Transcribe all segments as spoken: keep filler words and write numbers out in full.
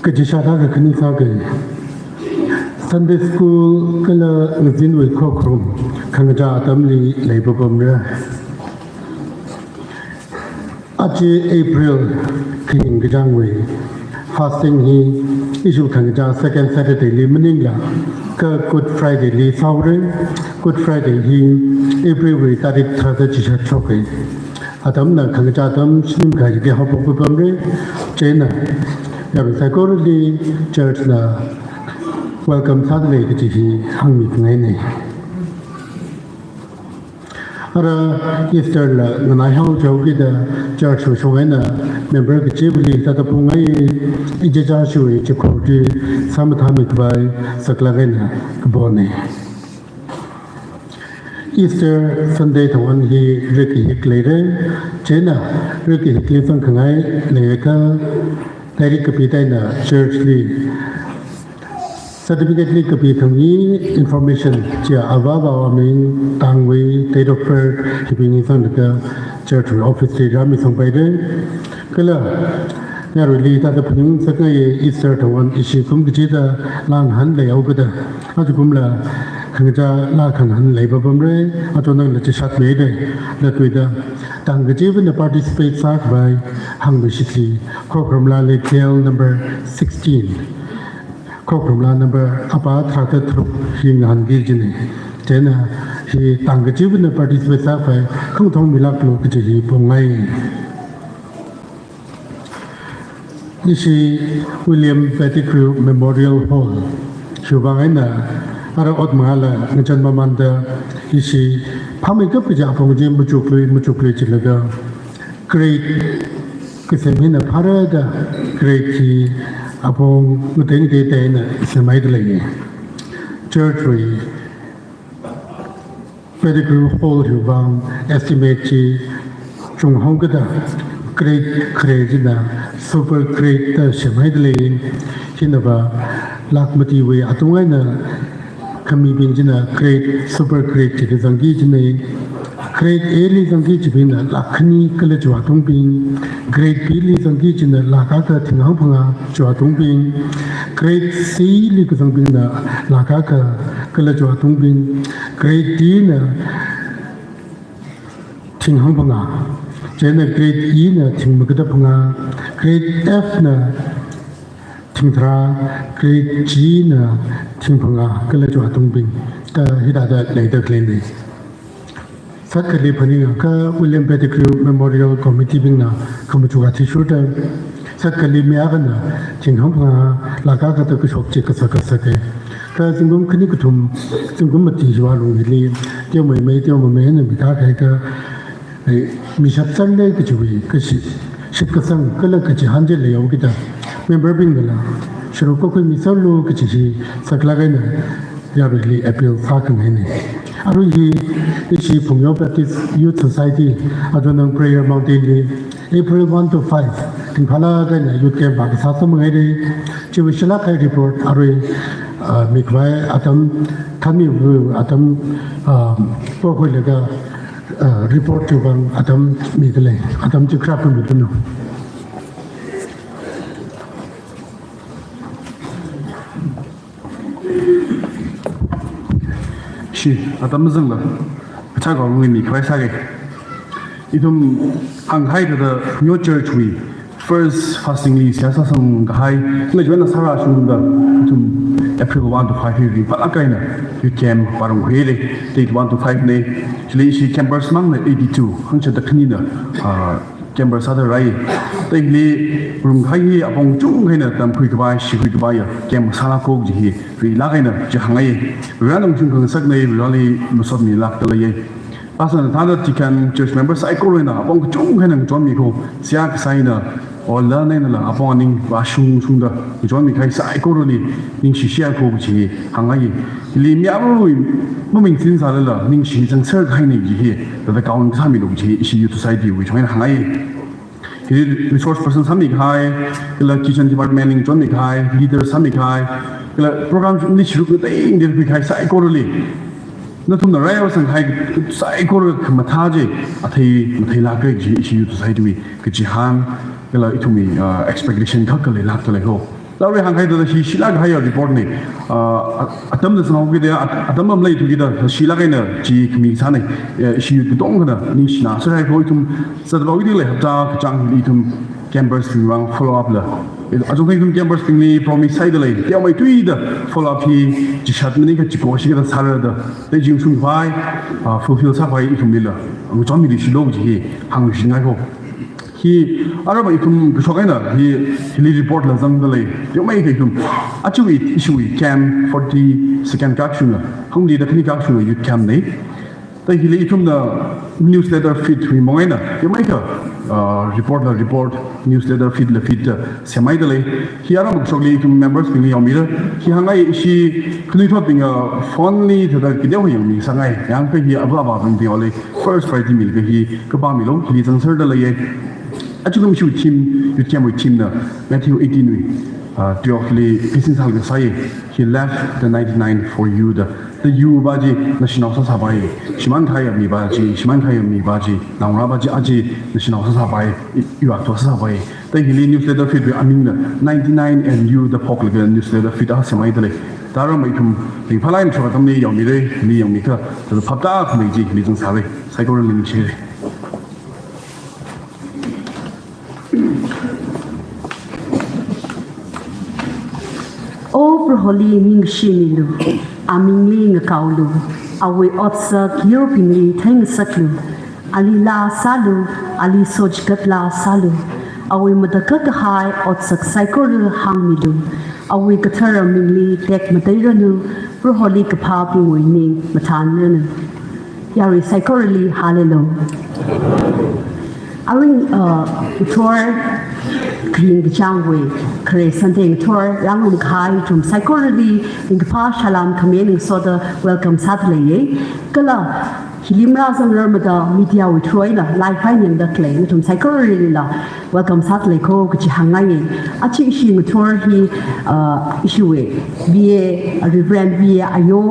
Kachishat akha khani sāki. Sunday school kala ngazinwui khokharum khangachā atamli leipapamra. Aja April khaying kachāngwui fasting hi ithum khangachā second Saturday li maningla kha Good Friday li sāura. Good Friday hi April wui tarik tharāda chishat shoka. Atamna khangachā atam shini makhai jida haophok papamra. Chieina yarui saikorali church na welcome sāda lei kaji hi hāngmi khangaina. Ara Easter la nganai haochaokida church wui shong eina member kachivali thāda phungngai, ichichā shuiwui chikhur chi sāmathāmi khavai saklāk eina kapona. Easter Sunday thangwui hi rikhayik leira. Chieina rikhayikli zangkhangai leiakha, lairik kapi eina church li certificate li kapi khami information chiya avāva aming, tangwui, date of birth, hibing hi zanglaga church wui office li rāmisangpaira. Kala yaruili thāda phaning sākahai Easter thangwui ishi kum kachida laa ngahān leihaokida, ajakumla khangachā laa khangahān leipapamra. Aja nangla chishatmida, latluida tang kachivana participate sākhavai hāngmi shitli, khokharum laa li cell number sixteen, khokharum laa number apa tharāda tharuk hi ngahānki kajina. Chieina hi tang kachivana participate sākhavai khangthong milāklu kaji hi phungngai. Ishi William Pettigrew Memorial Hall hiwui vang eina ara ot mangāla ngachān mamānda ishi phāmeikap kaja apong chi machuklui machuklui jilaga grade kasem hina phārada grade hi apong ngatei ngatei eina semhaida lei. Church wui Pettigrew Hall hiwui vang estimate chi chunghaokida grade khare china super grade da semhaida lei. Hinava lakh matiwui atung eina khamibing china grade super grade chili zangki kajina. Grade A li zangki kajibingna lakh khani kala chiwui atungbing, grade B li zangki kajina lakh akha thing hangphangā chiwui atungbing, grade C li kazangbingna lakh akha kala chiwui atungbing, grade D na thing hangphangā, chieina grade E na thing maga da phangā, grade F na thing tharā, grade G na thing phangā kala chiwui atungbing da hithāda leida khaleina. Sākhali phaningakha William Pettigrew Memorial Committee bingna khamachuk athishurda sākhali mi akhana thing hangphangā lakh akha da kashok chi kasak kasaka. Kha zingkum khani kathum, zingkum mati hiwui alung hili teomeimei teomamei eina mikahai kha, eh, mishap sālei kajiwui kashi, shitkasang kala kachihān chi leihaokida member bingnala sharuk kakhui miserlu kaji hi saklāk eina yaruili appeal sākhangaina. Arui hi ishi Phungyo Baptist Youth Society, aja nang Prayer Mountain li April one to five ringphālāk eina youth camp vākasā sāmangaira. Chiwui shilāk kahai report arui, ah, mikhavai atam, thanmi atam, ah, pokhuilaga, ah, report chiwui vang atam mida lei, atam chi kharā pamida nu. Shi, atam zangla, kachā kong ngami khavai sāki. Ithum hāngkahai thāda New Church wui first fasting li seihā sāsangkahai, kala chieina sārāshungda, ithum April one to five hi ringphālāk eina youth camp vārumkhuira, date one to five na. Chili ishi campers mangna eighty-two, hangchatda khanina, ah, camper sāda rāi. Thāda hili rumkahai hi apong chungkha eina tamkhui khavai, shikhui khavaiya camp sālāka kaji hi rilāk eina chihāngai. Varena ungshung khangasakna, Vareli masotmilākda leiya. Pastor na thāda deacon church member saikorana apong kachungkha eina ngachonmiko, seihā kasā eina, ola neinala apong aning vāshungshungda ngachonmikahai saikorali ningshi shiya ko kaji hāngai. Hili mi aruiruiwui maming sinsālala ningshi zangser kahaina kaji hi thāda kaung kasāmilu kaji ishi youth society wui chungna hāngai. Hili resource person sāmikahai, kala kitchen department li ngachonmikahai, leader sāmikahai, kala program li sharuk ngatei ngatei khuikahai saikorali, nathumna raihaosangkahai saikora khamathā chi athei matheilāka kaji ishi youth society wui kachihān, kala ithumwui, ah, expectation kha khalei lākta lei ho. Laurei hāngkahai thāda hi shilāk kahaiya report na. Ah, a-, atamna zanghaokida, at-, atam maleithukida, shilāk eina chi khami sāna. Eh, ishi youth katonga khana ningshina sāhai kho ithum zathaoda leilei hapta kachāng hili ithum campers bingwui vang follow up la. Eh, achungthang ithum campers bingli promise sāhaida lei. Teomeithuida follow up hi chishat maningakha chiko shikada sāra da. Tei jingshung khavai, ah, fulfill sākhavai ithumlila ngachonmida shilo chi hi hāngshingai kho. Hi, arui ithum kashok eina hi, hili report la zangda lei. Teomeikha ithum, aja i, ishiwui camp forty-second kashungna, hangdida khani kashungna youth camp na. Tei hili ithumna newsletter feed wui mong eina, teomeikha, ah, report la report, newsletter feed la feed da semhaida lei. Hi arui kashokli ithum members bingli yaomira. Hi hāngngai ishi khanuithotbingna phone li thāda kateo yangmi sāngai. Yangkha hi ava avābing teolei first priority milaga hi kapā milo, hili zangserda leiya. Aja kum ishiwui theme, youth camp wui theme na Matthew eighteen wui, ah, twelve li pisin sālaga sāya. He left the ninety-nine for you da. The you va chi naoshinao sāsāpai. Shimānkahaiya mi va chi, shimānkahaiya mi va chi, naongarā va chi, aja naoshinao sāsāpai, i-, iwui athum sāsāpai. Tei hili newsletter feed wui aming na ninety-nine and you da phoklaga newsletter feed akha semhaida lei. Tara mai ithum ringphālāk eina shok atamli yaomira, hili yaomikha, thāda phaptākhamei chi hili zangsāra. Saikorali ningshira. O Proholi ningshimilu, amingli ngakaolu, awui otsak yurbingli theingasaklu, ali laa sālu, ali sochigat laa sālu, awui matakhak kahai otsak saikora hāngmilu, awui kathara mingli tekmateiranu, Proholi kaphābingwui ning mathānranu. Yarui saikorali hallelujah. Arui, uh, ngathor kharing kachāngwui, khare Sunday ngathor, rāngarum kahai ithum saikorali, ringkaphā salām khami ngasoda welcome sāda leiya. Kala, hili marāzangrarmada media wui through eina live eina yangda khalei nathum saikoralila welcome sāda lei kho kachi hāngngaiya. Aja ishi ngathor hi, uh, ishiwui V A, Reverend V A Ayo,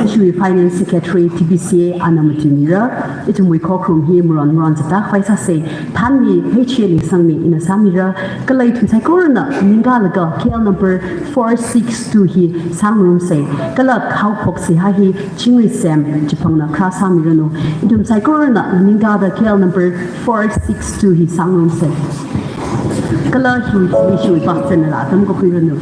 ishiwui Finance Secretary T B C A ana matuimira. Ithumwui khokharum hi maron maron zatda khavai sāsa. Thānmi H A Lingsangmi ina sāmira. Kala ithum saikorana nganingkālaga K L number four six two hi sāngarumsa. Kala haophoksihai hi Chingri Sem Chipangna kharā sāmiranu. Ithum saikorana nganingkāda K L number four six two hi sāngarumsa. Kala hi, hi, hi, pastor nala atam kakhuiranu.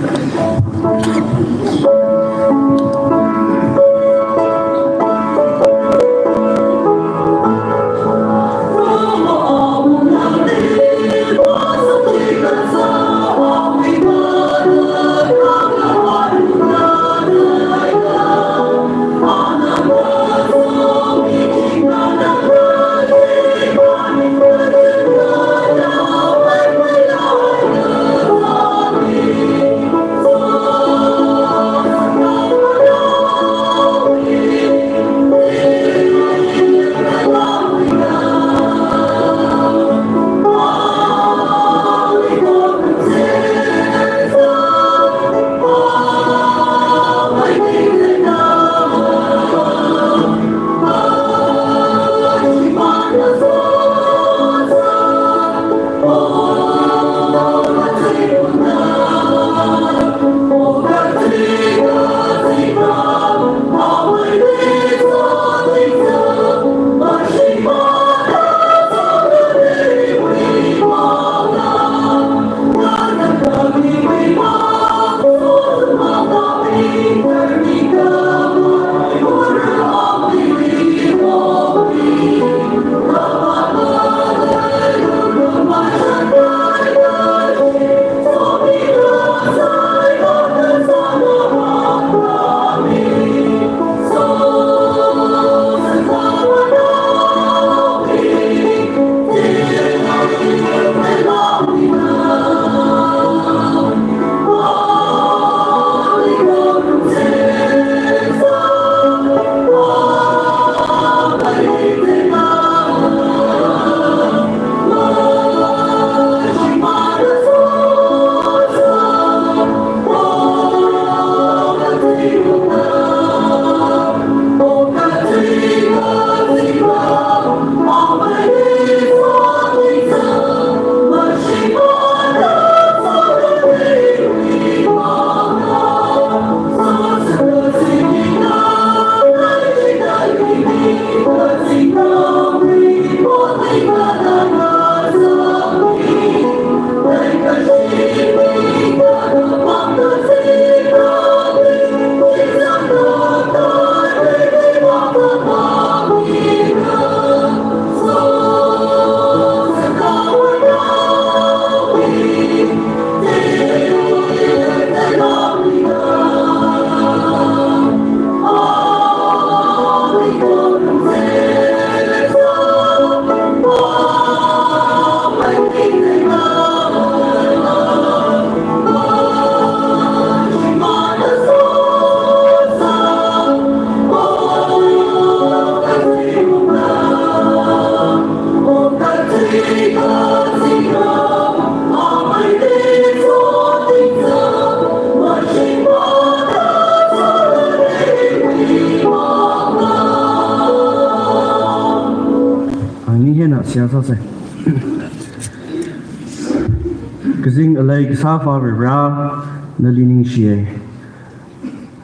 Kazing alei kasā Avā Varivara, nali ningshiya.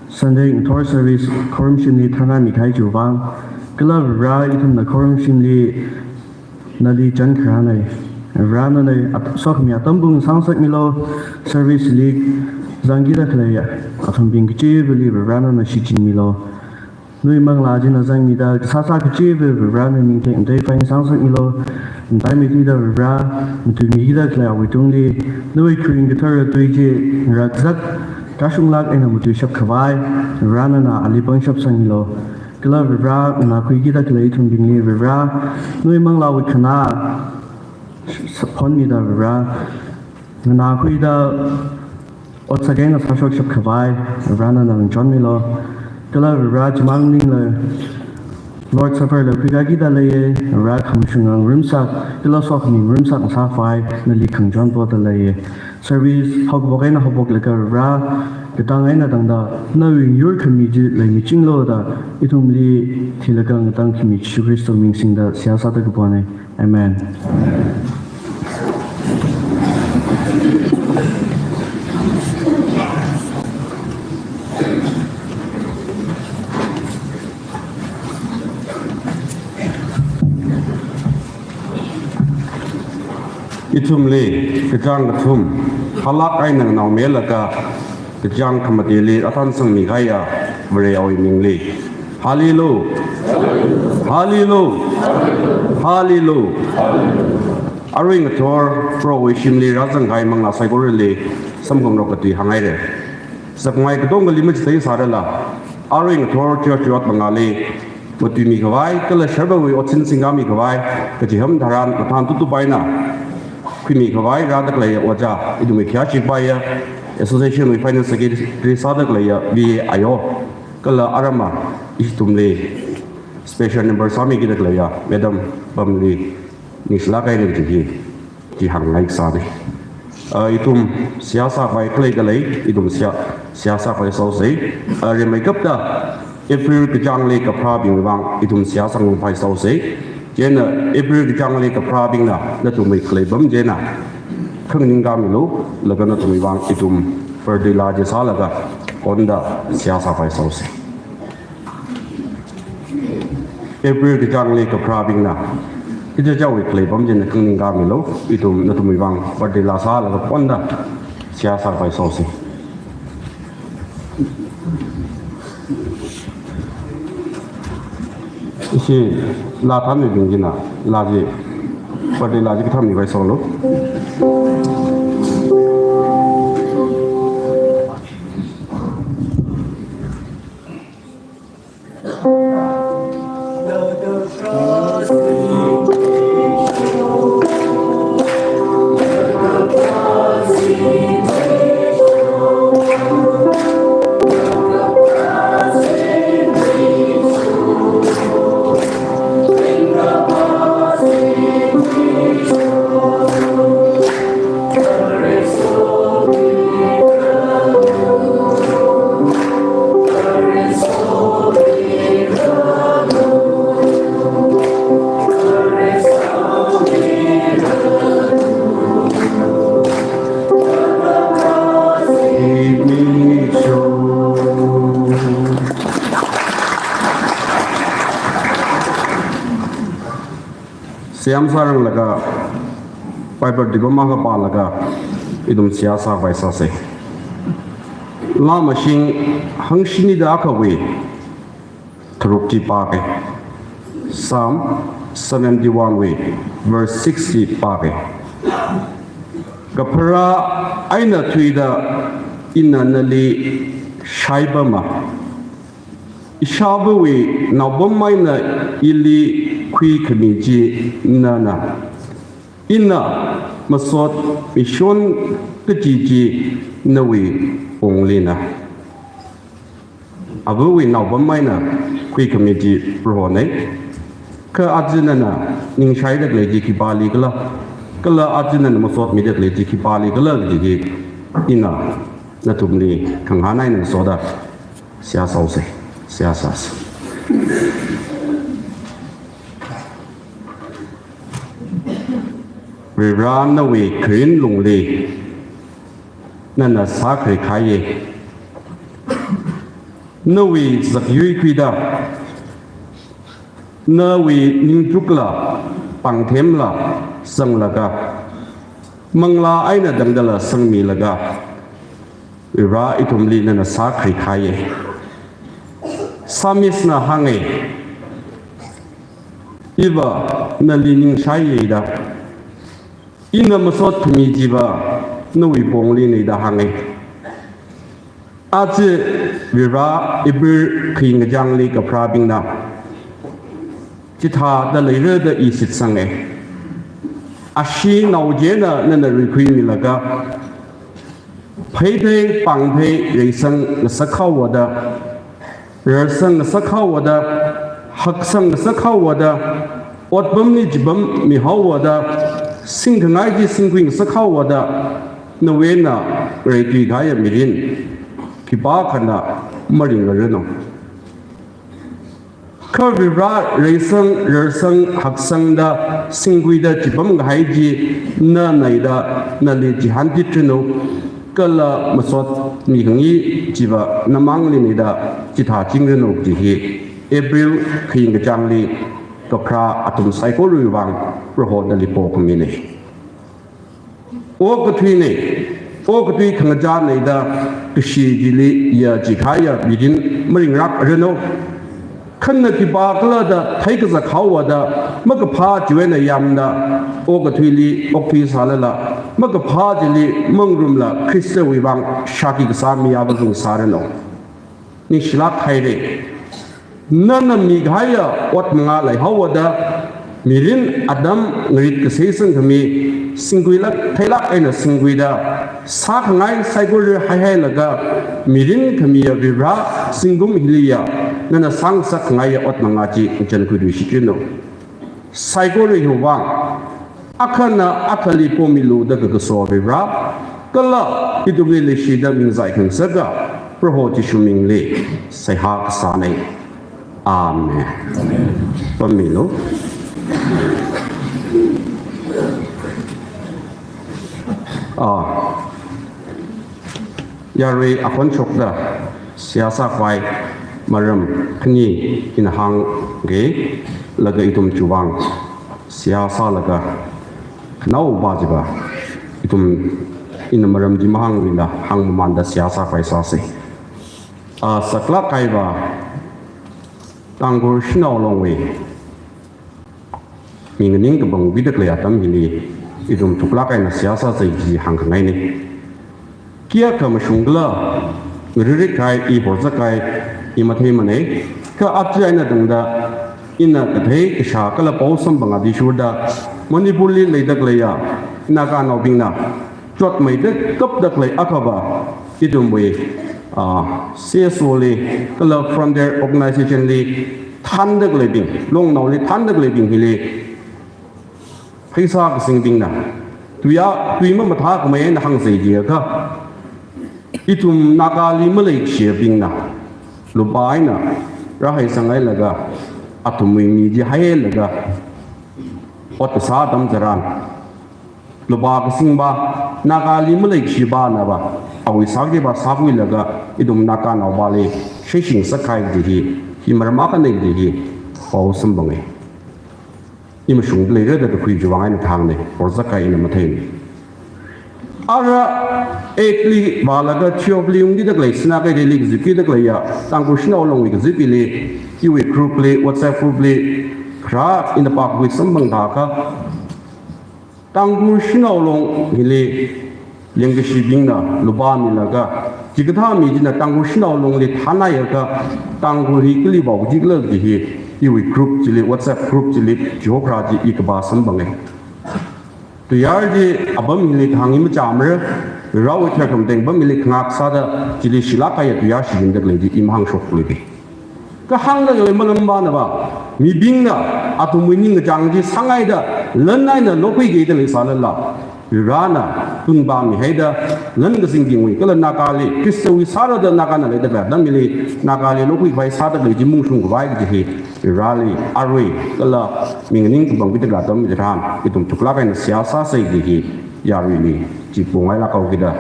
Sunday ngathor service khorumshimli tharnāmi kahai chiwui vang, kala Varivara ithumna khorumshimli nali chān kharāna. Varivara nana at-, sokhami atam pung sāngasakmilu, service li zangkida khalei athumbing kachivali Varivara nana shichinmilu. Nawui manglā china zangmida kasā sā kachiva Varivara nana ming tekmatei phaning sāngasakmilu. Mataimei kida Varivara, matuimi kida khalei awui tungli, nawui kharing kathara tui chi ngarakzat kashunglāk eina matuishap khavai Varivara nana ali pangshap sangmilu. Kala Varivara, nganākhui kida khalei ithumbingli Varivara, nawui manglāwui khanā saphonmida Varivara, nganākhuida otsak eina sāshokshap khavai Varivara nana ngachonmilu. Kala Varivara, chimang maningla Lord Supper la khuikakida leiya, Varivara khamashunga ngarum sā, kala sokhami ngarum sā ngasākhavai nali khangachon poda leiya. Service haokaphok eina haophoklaga Varivara, katang eina tangda nawui yur khami chi leimichinglu da ithumli thilaga ngatangkhami Jishu Khrista ming singda seihā sāda kapona. Amen. Ithumli kachāng kathum, halak eina nganaomilaga kachāng khamateli athān sangmi kahaiya Varewui mingli. Hallelu-, Hallelu-, Hallelu-. Arui ngathor Prohowui shimli rāzang kahai manglā saikorali samphang rokatui hānghaira. Sakngai katongali machithei sārala, arui ngathor church yot mangāli matuimi khavai, kala Sharvawui otsin singkami khavai, kachiham tharan mathān tutup eina khuimi khavai rāda khaleiya ojā, ithumwui khayāshi paiya, association wui finance secretary sāda khaleiya V A Ayo, kala aramma ithumli special number sāmi kida khaleiya Madam Pamli, ningshilāk haira kaji hi chi hāngngai kasāna. Ah, ithum seihā sākhavai khalei khalei, ithum seihā, seihā sākhavai sāosa. Ah, rimeikapta April kachāngli kapharābing vang ithum seihā sāngarumkhavai sāosa. Chieina April kachāngli kapharābingna nathumwui khalei apam china khanganing kamilu, laga nathumwui vang ithum birthday laa chi sālaga konda seihā sākhavai sāosa. April kachāngli kapharābingna, ichichāwui khalei apam china khanganing kamilu, ithum nathumwui vang birthday laa sālaga konda seihā sākhavai sāosa. Ishi laa thānmibing china laa chi, birthday laa chi kathānmikhavai sālu. Semsāranglaga, Bible dipam akha pālaga, ithum seihā sākhavai sāsa. Laa mashing hangshinida akhawui tharuk chi pāka. Psalm seventy-one wui verse six chi pāka. Kapharā eina thuida ina nali shaipama, ishāvāwui naopam eina ili khuikhami chi nana. Ina masot mishon kaji chi nawui ponglina. Avāwui naopam eina khuikhami chi Prohona. Kha aja nana ningshaida khalei chi khipālikhala, kala aja nana masotmida khalei chi khipālikhala kaji hi ina nathumli khangahān eina ngasoda seihā sāosa, seihā sāsa. Varivara nawui kharing lungli nana sākharei kahaiya. Nawui zakyui khuida, nawui ningchukla, pāngthemla zanglaga, manglā eina tangdala zangmilaga, Varivara ithumli nana sākharei kahaiya. Psalmist na hānga, iva nali ningshaiya da, ina masot khami chiva nawui pongli na da hānga. Aja Varivara Hebrew khaying kachāngli kapharābingna chithāda leira da i shitsanga. Ashee nao china nana ruikhuimilaga, pheithei pāngthei reisang ngasak haowa da, rarsang ngasak haowa da, haksang ngasak haowa da, otpamli chipam mihaowa da, singkhangai chi singkhui ngasak haowa da, nawui eina reithui kahaiya mirin khipākhana maringranu. Kha Varivara reisang, rarsang, haksangda, singkhuida chipam kahai chi nana da nali chihān titranu, kala masot mikhangai chiva namangli na da chithāchingranu kaji hi Hebrew khaying kachāngli kapharā athum saikorawui vang Prohona nali pokhamina. Okathuina, okathui khangachāna da kashi chili ya chi kahaiya mirin maringrakranu. Khana khipākhala da theikazak haowa da, makaphā chiwui eina yamda, okathuili okthui sālala, makaphā chili mangarumla Khristawui vang shākhi kasā miya vāzung sāranu. Ningshilāk haira. Nana mikahaiya ot mangā leihaowa da, mirin atam ngarit kasei sangkhami, singkhuilāk, theilāk eina singkhuida, sākhangai saikora haihailaga, mirin khamiya Varivara zingkum hiliya, nana sāngasak khangaiya ot mangā chi ngachankhui luishitranu. Saikorawui vang, akhana akhali pomilu da kakaso Varivara, kala ithumli leishida mingzai khangasaka Proho Jishu mingli seihā kasāna. Amen. Pammilu. Ah. Yarui akhon shokda seihā sākhavai maram khani ina hāngkalaga ithum chiwui vang seihā sālaga khanaowa chiva ithum ina maram chi mahāngluila hāngmamānda seihā sākhavai sāsa. A, saklāk kahaiva Tangkhul Shanao Long wui mi nganing kapangwui da khalei atam hili ithum thuklāk eina seihā sāsa chi hāngkhangaina. Kayākha mashungkhala, ngaririk kahai, i horzak kahai, i matheimana. Kha aja eina tangda, ina kathei kashā kala pao samphang athishurda, Manipurli leida khaleiya Naganaobingna chotmeida kapda khalei akhava, ithumwui, ah, C S O li, kala frontier organization li thānda khaleibing, longnaoli thānda khaleibing hili pheisā kasingbingna, tuiya, tui mamathākhamei eina hāngsa jiakha, ithum Nagali maleikashibingna lupā eina rāhai sanghailaga, athumwui mi chi hailaga, ot kasā atam tharan, lupā kasingva, Nagali maleikashivana va, awui sākhiva sākhuilaga, ithum Naganaovali sheishi ngasak kahai kaji hi, hi maram akhana kaji hi pao samphanga. I mashungda leira da kakhui chiwui vang eina hāngna, horzak kahai ina matheina. Ara eight li vālaga twelve li ungkida khalei, Sinakeithei li kazipkida khaleiya Tangkhul Shanao Long wui kazip hili, iwui group li, WhatsApp group li, kharā ina pākhui samphang thākha, Tangkhul Shanao Long hili lengkashibingna lupā milaga, chikathā mi china Tangkhul Shanao Longli thānhaiakha, Tangkhul hi kali vāki khala kaji hi, iwui group chili, WhatsApp group chili, chihokharā chi i kapā samphanga. Tuiyār chi apam hili kahāng i machāmara, Varewui tharkhamateng apam hili khangak sāda, chili shilāk kahaiya tuiyār shichinda khalei chi i mahāngshokluibi. Kahāngda khalei malambana va, mibingna athumwui ningkachāng chi sāngaida, lan eina lokhuiki da leisālala, Varena tunpammihaida lan kazingtingwui kala Nagali Khristawui sāra da Nagana leida khalei atamli Nagali lokhuikhavai sāda khalei chi maungshungkhavai kaji hi Vareli arui kala mi nganing kapangkida khalei atam tharan ithum thuklāk eina seihā sāsa kaji hi yaruili chi pongailāk haokida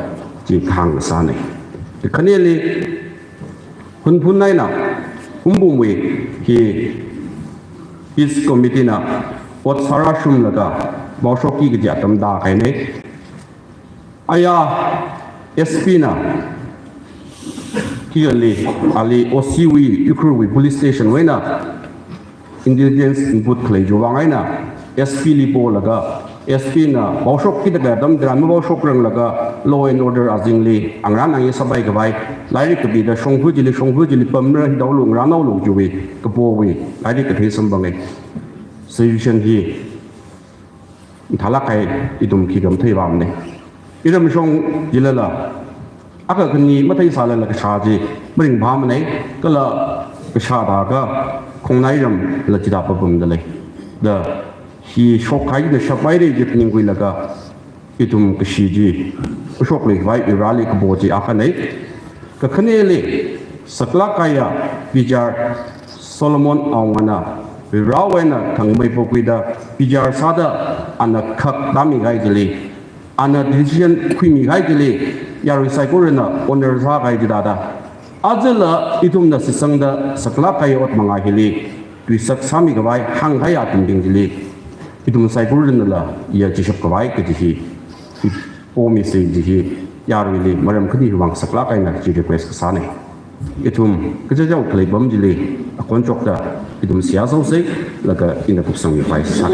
chi kahāng sāna. Khaneli Hunphun eina Hungpungwui hi Peace Committee na ot sārāshunglaga vaoshokki kaji atam tākahaina. Aya S P na hili, ali O C wui, Ukhrulwui police station wui eina intelligence input khalei chiwui vang eina S P li polaga, S P na vaoshokkida khalei atam tharan mavaoshokranglaga law and order azingli ngarān ngayei sāpaikhavai, lairik kapida shongfa chili, shongfa chili pamra hi daolu, ngarān daolu chiwui kapowui lairik kathei samphanga. Situation hi mathālāk kahai ithum khikha matheipamana. Iramshong chilala akha khani matheisālala kashā chi maringphāmana, kala kashā thākha khongnai ramla chithā papamda lei. Da hi shokkahai china shaphaira kaji phaningkhuilaga ithum kashi chi mashokluikhavai Vareli kapo chi akhana. Kakhaneli saklāk kahaiya P G R Solomon Awungana Varewui eina thangmei pokhuida P G R sāda ana khak tāmikahai chili, ana decision khuimikahai chili yarui saikorana honor sākahai chi thāda, ajala ithumna shitsangda saklāk kahai ot mangā hili tuisak sāmikhavai hāngkahaiya tingting chili ithum saikoranala ya chishapkhavai kaji hi, hi pomisa kaji hi yaruili maram khani hiwui vang saklāk eina chi request kasāna. Ithum kachichā khalei apam chili akhon chokda ithum seihā sāsa, laga ina kupsangmipai sāsa.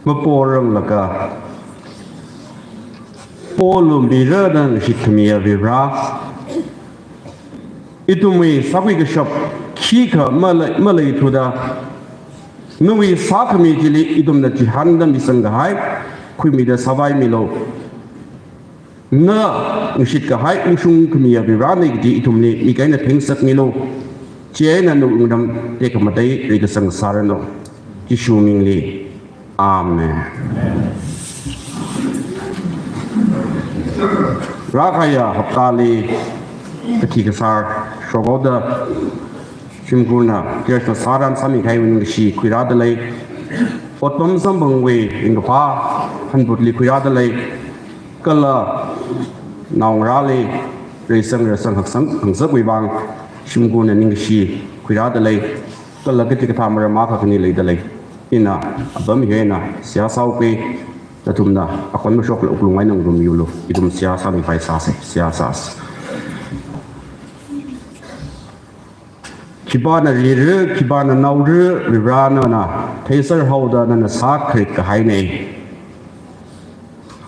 maporanglaga, polu mira da ngashit khamiya Vare, ithumwui sākhui kashap khikha malei, maleithuda, nawui sākhami chili ithumna chihānda misangkahai khuimida sāvaimilu. Na ngashitkahai ungshung khamiya Varena kaji ithumli mik eina theisakmilu. Chieina nawui wungram tekhamatei reikasang sāranu. Jishu mingli. Amen. Rākahaiya haptali kathi kasār shokhaoda shimkhurna church na sāran sāmikahaiwui ningkashi khuirādalei. Otpam samphangwui ringkaphā hanbutli khuirādalei. Kala naongarāli reisang reisang haksang hangsakwui vang shimkhurna ningkashi khuirādalei. Kala kathikathā maram akha khani leidalei. Ina apam hi eina seihā sāuke. Nathumna akhon mashokla wuklung eina ngarummilu. Ithum seihā sāmikhavai sāsa, seihā sāsa. Khipāna rira, khipāna naora, Vare nana theiser haoda nana sākharik kahaina.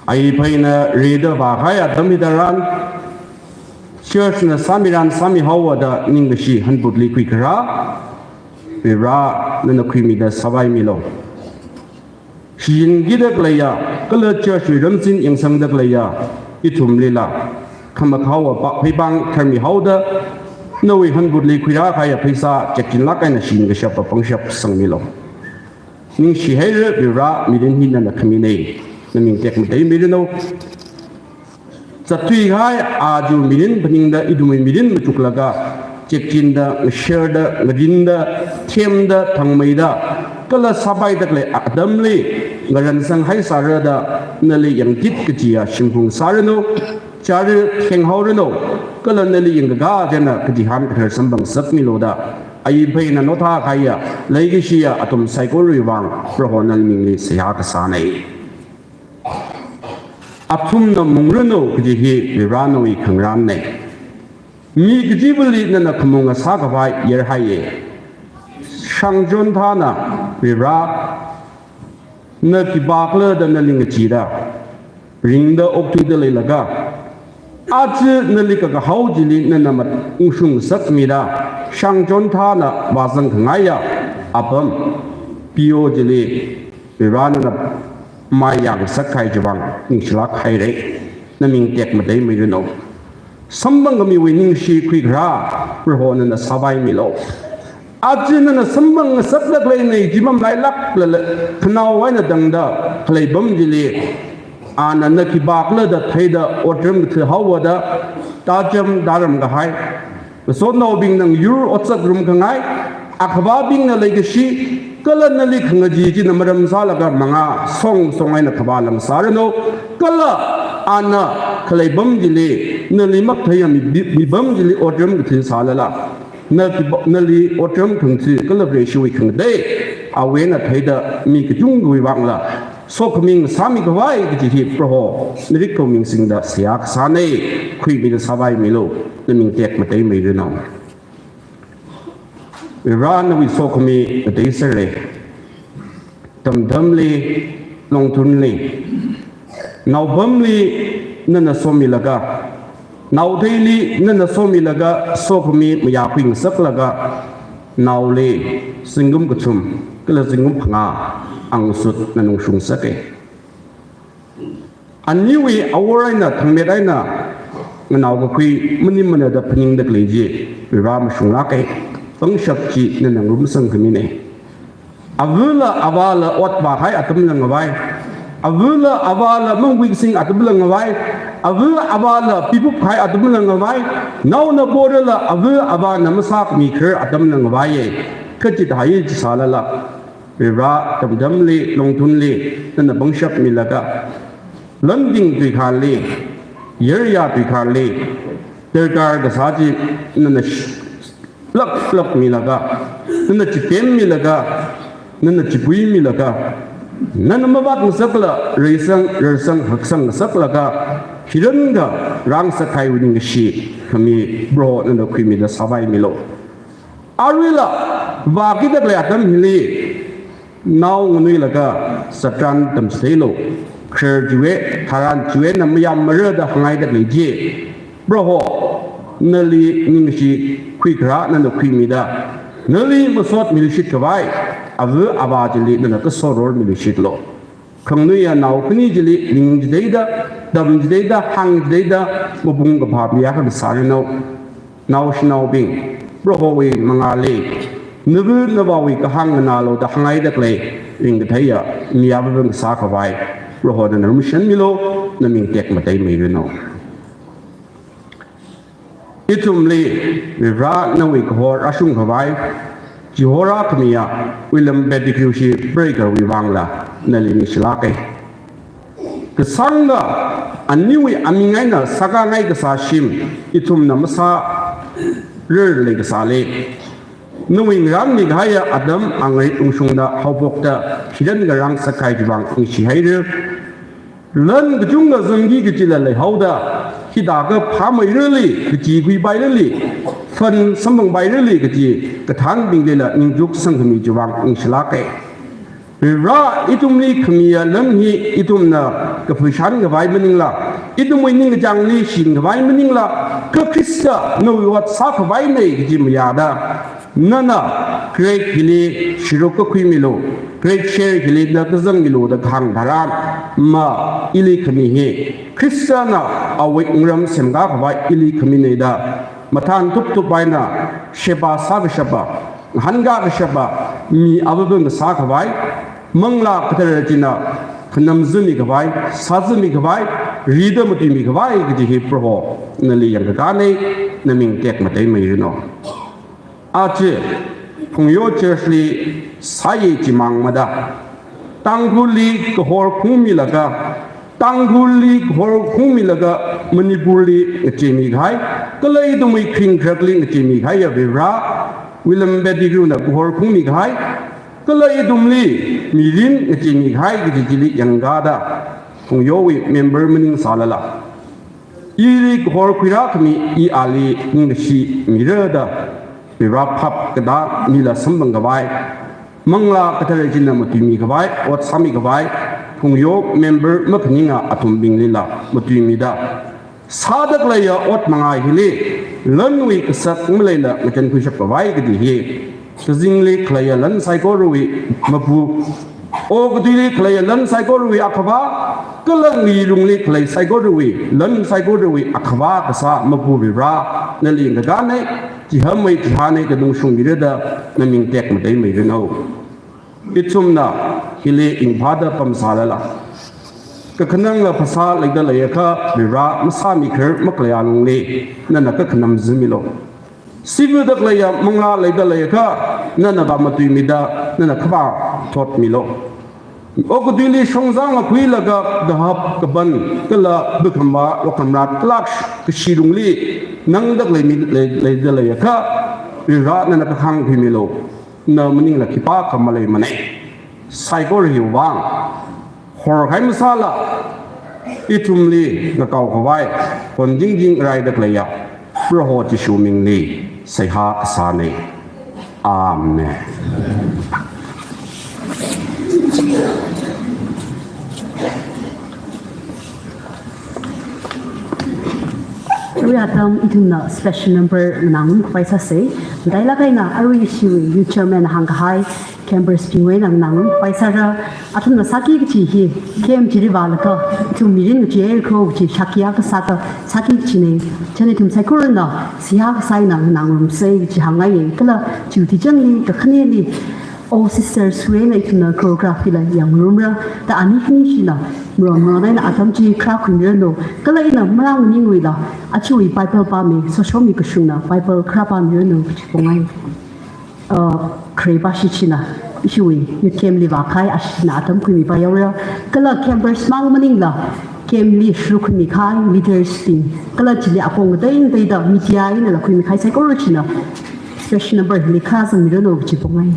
Ayi phei eina rida vākahai atam hitharan, church na sāmiran sāmihaowa da ningkashi hanbutli khuikharā Vare nana khuimida sāvaimilu. Shichin kida khaleiya, kala church wui ramsin yangsangda khaleiya ithumlila khamakhao apa pheipāng tharmihaoda, nawui hanbutli khuirākahaiya pheisā chekchinlāk eina shichin kashapa pangshap sangmilu. Ningshihaira Vare, mirin hi nana khamina. Naming tekmatei miranu. Zatthuikahai aja mirin phaningda ithumwui mirin machuklaga, chekchinda, ngasharda, ngarinda, themda, thangmeida, kala sāpaida khalei atamli ngaransanghai sāra da nali yangtit kajiya shimkhur sāranu. Chara thenghaoranu, kala nali yangkakā china kachihān kathar samphangngasakmilu da ayi phei eina naothākahaiya leikashiya athum saikorawui vang Proho nali mingli seihā kasāna. Athumna mungranu kaji hi Vare nawui khangarānna. Mi kachivali nana khamung ngasākhavai yarhaiya. Shangchon thāna Vare, na khipākhala da nali ngachida, ringda okthuida leilaga, aja nali kakahao chili nana mat ungshung ngasakmida, shangchon thāna vāzang khangaiya apam, P O chili Vare nana maiya ngasakkahai chiwui vang ningshilāk haira. Naming tekmatei miranu. Samphang khamiwui ningkashi khuikharā Proho nana sāvaimilu. Aja nana samphang ngasakda khaleina chi mamalailāklala, khanao eina tangda khalei apam chili, ana na khipākhala da theida otram katha haowa da, tacham taram kahai, masotnaobingna yur otsak rumkhangai, akhavābingna leikashi, kala nali khangachee china maram sālaga mangā song song eina khavā lang sāranu, kala ana khalei apam chili, nali matheiya mi, mi, mi apam chili otram katha sālala, na khipā, nali otram khangatha kala Vareshiwui khangatei awui eina theida mi kachungkhawui vangla sokhami ngasāmikhavai kaji hi Proho narikhao ming singda seihā kasāna. Khuimida sāvaimilu. Naming tekmatei miranu. Vare nawui sokhami ngateisera. Tamtamli, longthunli, naopamli nana somilaga, naotheili nana somilaga, sokhami mayākhui ngasaklaga, naoli zingkum kathum kala zingkum phangā angsut nana ungshung ngasaka. Aniwui awor eina thangmet eina nganao kakhui maningmana da phaningda khalei chi Vare mashunglāka. Pangshap chi nana ngarumsang khamina. Avāla avāla ot vākahai atamla ngavai. Avāla avāla mangui kasing atamla ngavai. Avā avāla pipup kahai atamla ngavai. Naona porala avā avāna masākhami khar atamla ngavaiya. Kachithāya chi sālala, Vare tamtamli, longthunli nana pangshap milaga, landing tuikhali, yarya tuikhali, darkar kasā chi nana sh-, lak lak milaga, nana chipem milaga, nana chipui milaga, nana mavāt ngasakla reisang, reisang, haksang ngasaklaga, hirankha rāngasakkahaiwui ningkashi khami Proho nana khuimida sāvaimilu. Aruila vākida khalei atam hili, nao nganuilaga Satan tamchitheilu. Kharar chiwui, tharan chiwui na mayāmmara da hāngngaida khalei chi, Proho, nali ningshi khuikharā nana khuimida, nali masot miluishit khavai, ava avā chili nana kasoror miluishitlu. Khanganuiya nao khani chili ning chitheida, tam chitheida, hāng chitheida, mapung kaphā miya kha kasā rinao. Naoshinaobing, Prohowui mangāli, nava navāwui kahāng nganālu da hāngngaida khalei ringkatheiya mi avāvā ngasā khavai, Proho nana lumashanmilu, naming tekmatei meirinao. Ithumli, Vare nawui kahor rāshung khavai, chihorā khamiya, William Pettigrew shi breaker wui vangla, nali ningshilāka. Kasāngda, aniwui aming eina sākhangai kasā shim, ithumna masārar leikasāli, nawui ngarānmi kahaiya atam angarit ungshungda haophokta, hiran ngarān sākahai chiwui vang ningshihaira. Lan kachungkha zangki kachila leihaoda, hithākha phāmeirali, kachi khuipairali, fund samphangpairali kachi kathānbinglila ningchuk sangkhami chiwui vang ningshilāka. Vare, ithumli khamiya lan hi ithumna kaphuishan khavai maningla, ithumwui ningkachāngli shin khavai maningla, kha Khrista nawui ot sākhavaina kaji mayāda, nana Greek hili shiruk kakhuimilu, Greek share hili na kazangmilu da kahāng tharan, ma ili khami hi, Khristana awui wungram semkā khavai ili khamina da, mathān tuptup eina, sheba sākashapa, ngahānkā kashapa, mi avāvā ngasā khavai, Manglā Kathara china khanam zimi khavai, sā zimi khavai, rida matuimi khavai kaji hi Proho, nali yangkakāna, naming tekmatei meirinao. Aja, Phungyo Church li sāya chimang mada, Tangkhulli kahor khungmilaga, Tangkhulli kahor khungmilaga Manipurli ngacheimi kahai, kala ithumwui kharing kharakli ngacheimi kahaiya Vare, William Pettigrewna kahor khungmi kahai, kala ithumli mirin ngacheimi kahai kaji chili yangkāda, Phungyowui member maningsālala, ili kahor khuirā khami i ali ningkashi mira da, Vare phap katā mila samphang khavai, Manglā Kathara china matuimi khavai, ot sāmi khavai, Phungyo member makhaninga athumbinglila matuimida, sāda khaleiya ot mangā hili, lanwui kasak maleila ngachankhuishap khavai kaji hi, kazingli khaleiya lan saikorawui mapu, okatuili khaleiya lan saikorawui akhavā, kala ngayi lungli khalei saikorawui, lan saikorawui akhavā kasā mapu Vare, nali yangkakāna, chihānmei chihāna da ungshungmira da, naming tekmatei meirinao. Ithumna hili ringphāda pamsālala, kakhanangla phasā leida leiakha Vare masāmikharar makhaleiya lungli, nana kakhanam zimilu. Sivada khaleiya manglā leida leiakha, nana vāmatuimida, nana khavā thotmilu. Okatuili shongzang lakhuilaga kahap kaban kala bukhamva wakhamrat kala kashi lungli nangda khalei mi lei, leida leiakha, Vare nana kahāng khuimilu. Na maningla khipākha maleimana. Saikora hiwui vang horkahai masāla, ithumli ngakao khavai, honjingjing raida khaleiya Proho Jishu mingli seihā kasāna. Amen. Arui atam ithumna special number nganāngarum khavai sāsa. Matailāk eina arui ishiwui youth chairman hāngkahai, campers bingwui eina nganāngarum khavai sāra. Athumna sāki kachi hi, camp chili vālaga ithum mirin ngacheikho kachi shākhi akha sāda sāki kachina. Chieina ithum saikorana seihā kasā eina nganāngarumsa kachi hāngngaiya. Kala chiwui tichangli kakhaneli, O sisters wui eina ithumna choreography la yangngarumra, da ani khanishina maron maron eina atam chi kharākhuimiranu, kala ina marānganingwuila, ajawui Bible pāmi, soshomi kashungna Bible kharā pāmiranu kachi pongai. Uh, khare pāshi china, ishiwui youth camp li vākahai ashina atam khuimipa yaora, kala campers mang maningla, camp li shuruk khuimi kahai leaders bing, kala chili apong ngatei ngateida media einala khuimi kahai saikora china, special number hili kharāzangmiranu kachi pongai.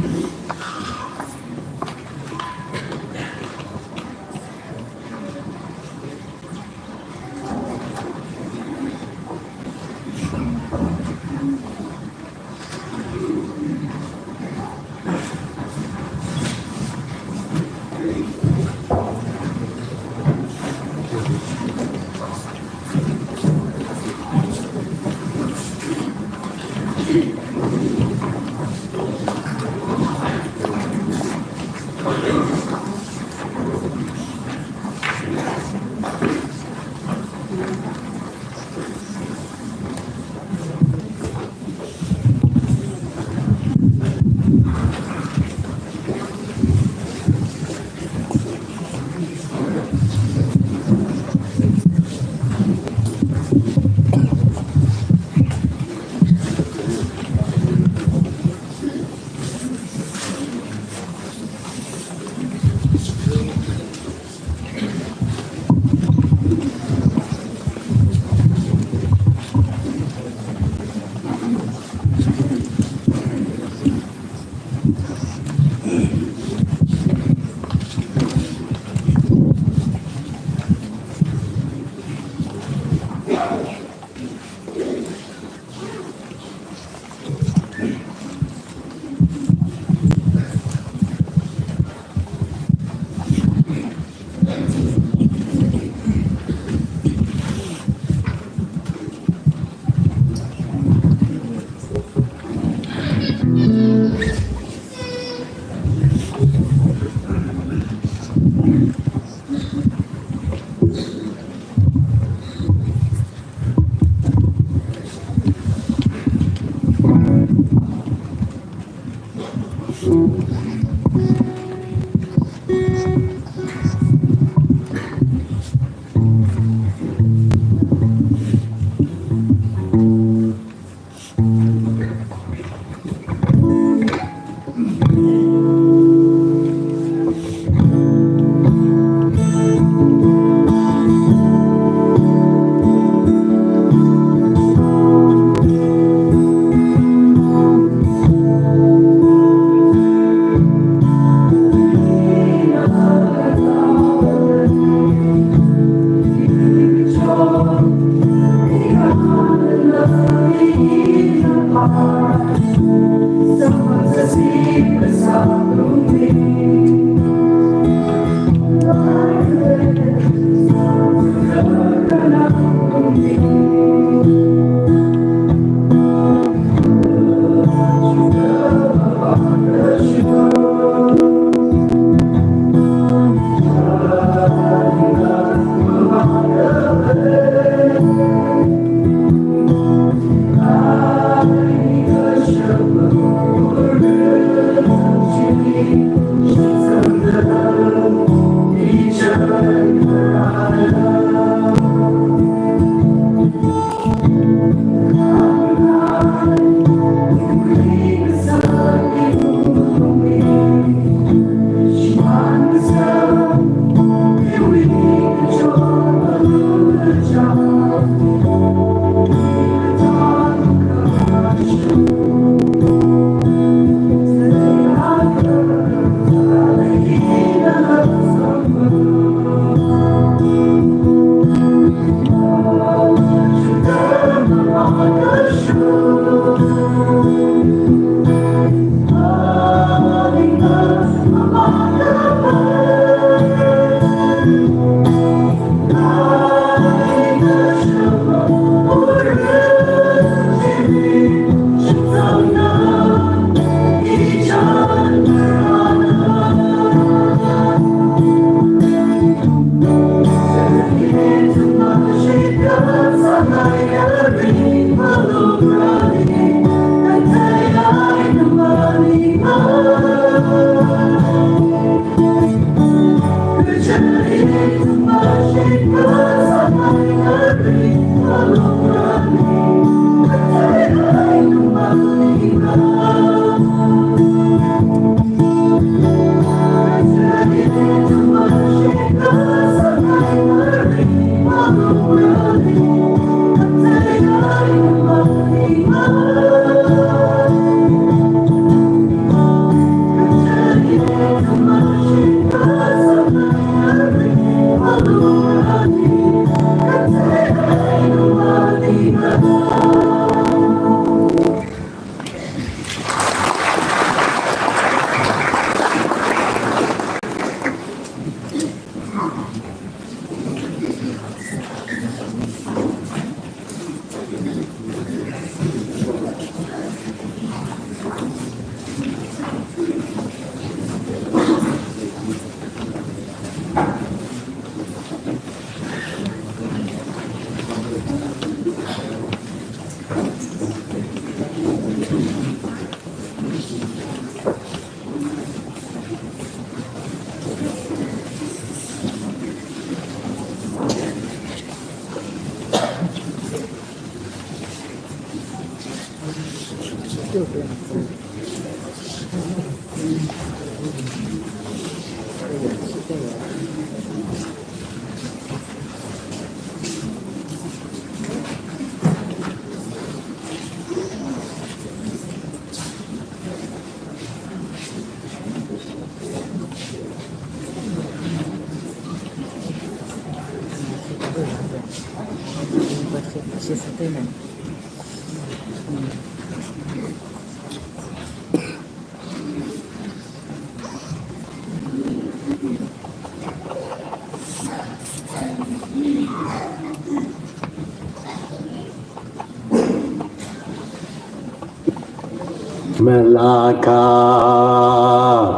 Malakap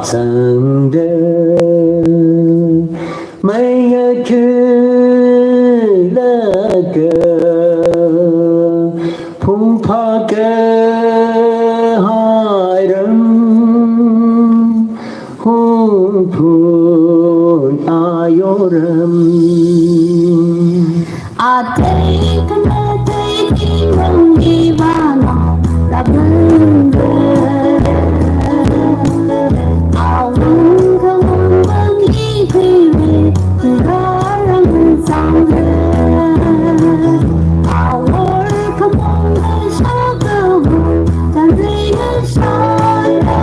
sangda maya khalaga phungphā kahai ram, Hungphun ayoram. Athei khana thei tingrong ivāna labunda. Awung kawung bang ikhuire, rarang sangre. Awor khamong shakawu, tanrina shana.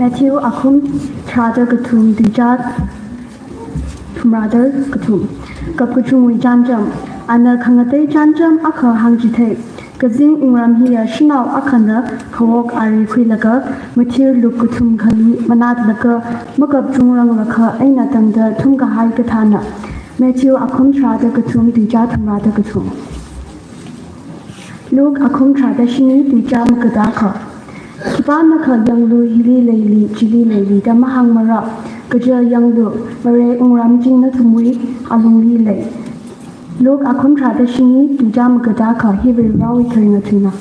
Matthew akhum tharāda kathum, tuizā thumrāda kathum. Kapkachungwui chānjam. Ana khangatei chānjam akha hāngchithei. Kazing wungram hiya shanao akhana khavok ari khuilaga mathir luk kathum khali manatlaga makapchungranglakha eina tangda thumkahai kathāna. Matthew akhum tharāda kathum, tuizā thumrāda kathum. Luke akhum tharāda shini, tuizā magada akha. Khipānakha yanglu, hili leili, chili leili da mahāngmara. Kaja yanglu, Vare wungram chi nathumwui alungli lei. Luke akhum tharāda shini, tuizā magada akha, hi Varivarāwui kharinga tuina.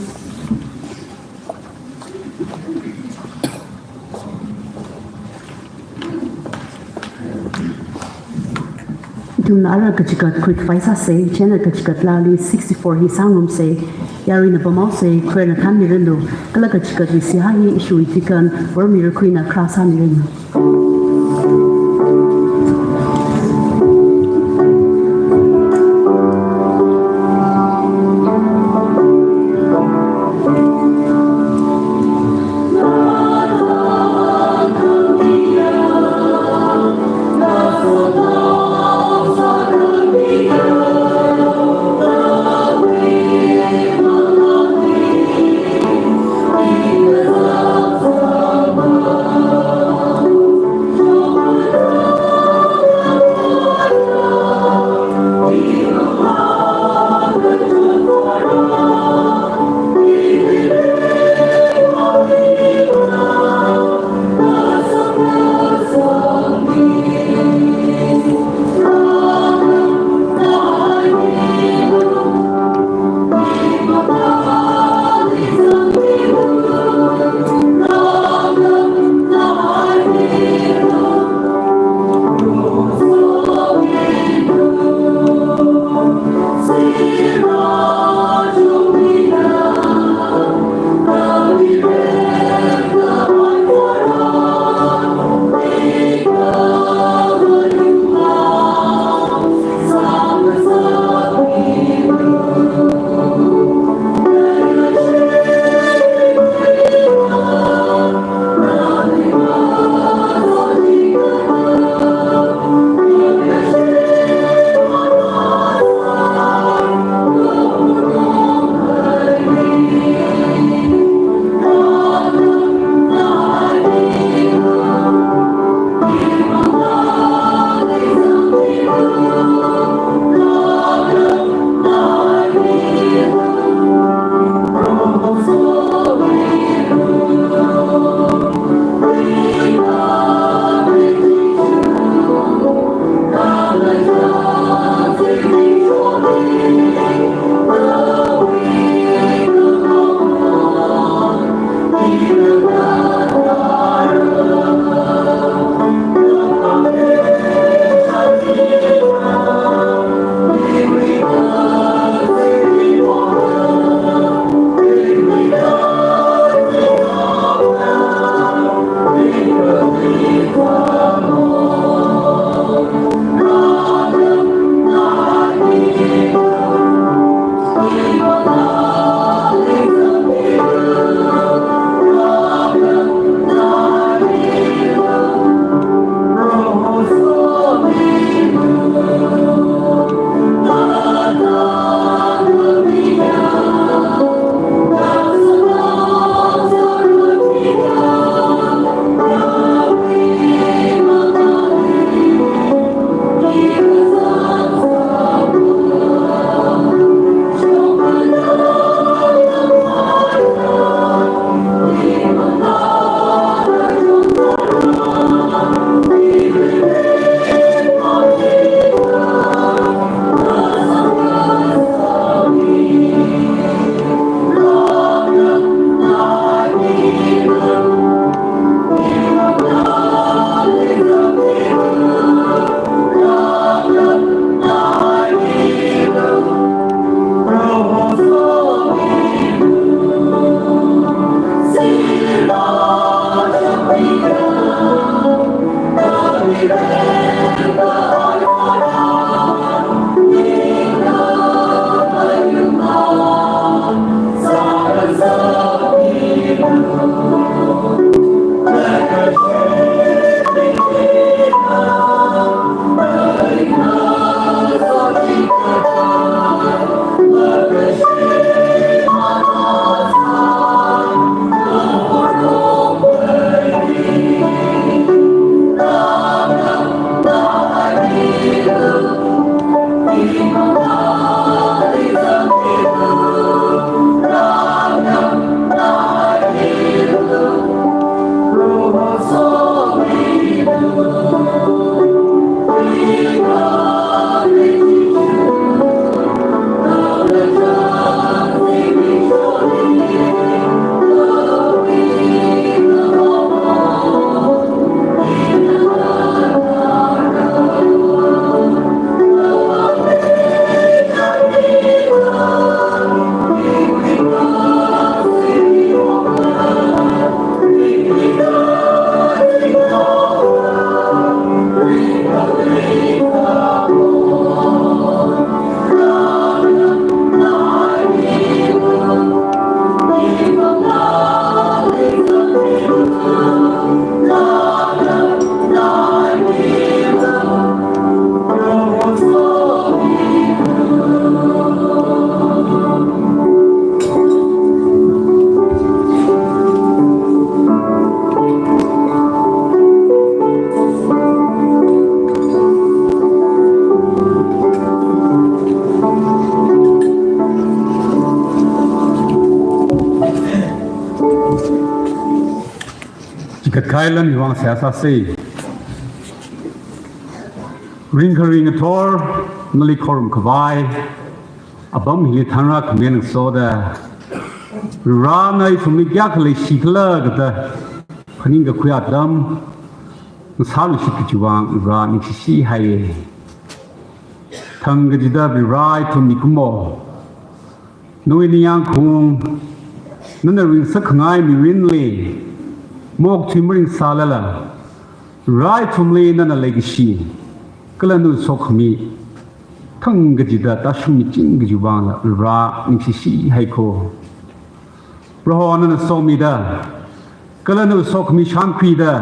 Ithumna ara kachikat khuikhavai sāsei, chieina kachikat laali sixty-four hi sāngarumsei, yaruina pamhaosei, Varena thānmiranu, kala kachikatwui seihā hi ishiwui tikan, Varena mirakhuina kharā sāmiranu. Chikat kahai lam hiwang seihā sāsa. Ringkharing ngathor, nali khorumkhavai apam hili thanrākhami ngasoda, Varena ithumli kayākha leishikhala kaji phaningkakhui atam, ngasāluishit kajiwui vang Vare ningshihaiya. Thang kachida Vare ithum mikumo, nawui ningyāng khaung, nana ringsakkhangai mirinli mokthui maringsālala, Vare ithumli nana leikashi kala nawui sokhami thang kachida tāshungmiching kajiwui vangla Vare ningshihai kho. Proho nana somida kala nawui sokhami shānkhuida,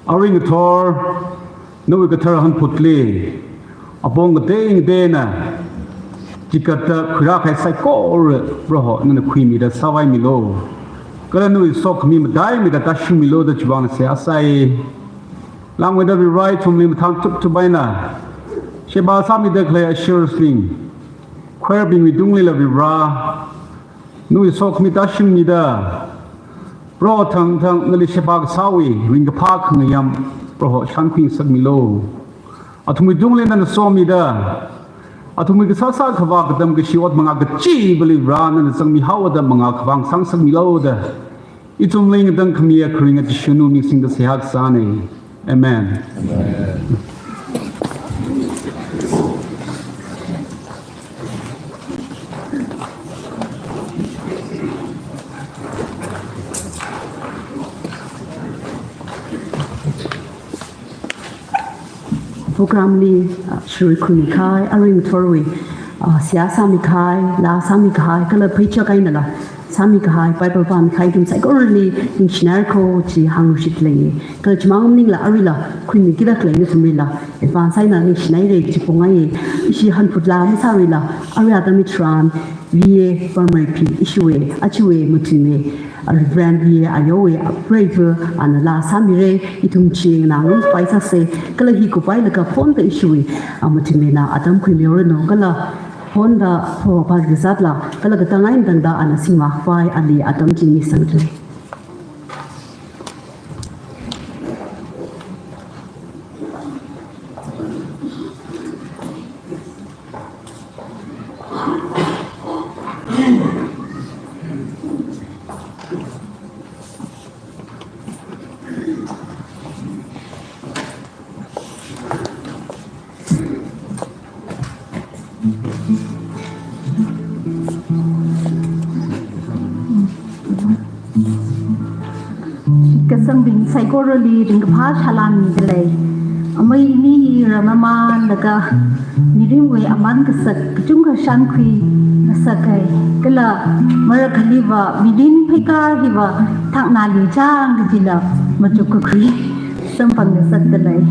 arui ngathor nawui kathara hanphutli apong kateng katengna chikatta khuirākahai saikora Proho nana khuimida sāvaimilu, kala nawui sokhami mataimida tāshungmilu da chiwui vang seihā sāi. Langmeida Vare ithumli mathān chukchup eina sheba sāmida khalei ushers bing, choir bingwui tunglila Vare nawui sokhami tāshungmida, Proho thangthang nali sheba kasāwui ringkaphā khangayam Proho shānkhuingasakmilu. Athumwui tungli nana somida, athumwui kasā sākhavā katam kashi ot mangā kachivali Vare nana zangmihaoda mangā khavang sāngasakmilu da ithumli ngatangkhamiya kharinga Jishunu ming singda seihā kasāna. Amen. Program li, ah, shuri khuimi kahai, arui ngathorwui, ah, seihā sāmi kahai, laa sāmi kahai, kala pheichak einala sāmi kahai, Bible pāmi kahai ithum saikorali ningshinaira kho chi hāngluishit lei. Kala chimang maningla aruila khuimikida khalei nathumlila advance eina ningshinaira chi pongaiya. Ishi hanphut laa masāluila, arui atam hitharan V A Parmeipi ishiwui, achiwui matuimei, ah, Reverend V A Ayoowui apreiva, ana laa sāmira, ithum chi nganāngungpai sāsa, kala hi kuphailaga phonda ishiwui, ah, mataimeina atam khuimihaoranu, kala phonda pho pazatla, kala katang eina tangda ana singvākhavai ali atam chi misangda lei. Kasambing saikorali ringkaphā salām mida lei. Amei ini hi rāmamānlaga mirinwui aman kasak kachungkha shānkhuingasaka. Kala marakhaliva mirin pheikar hiva thaknali chāng kajila machuk kakhui samphangngasakda lei.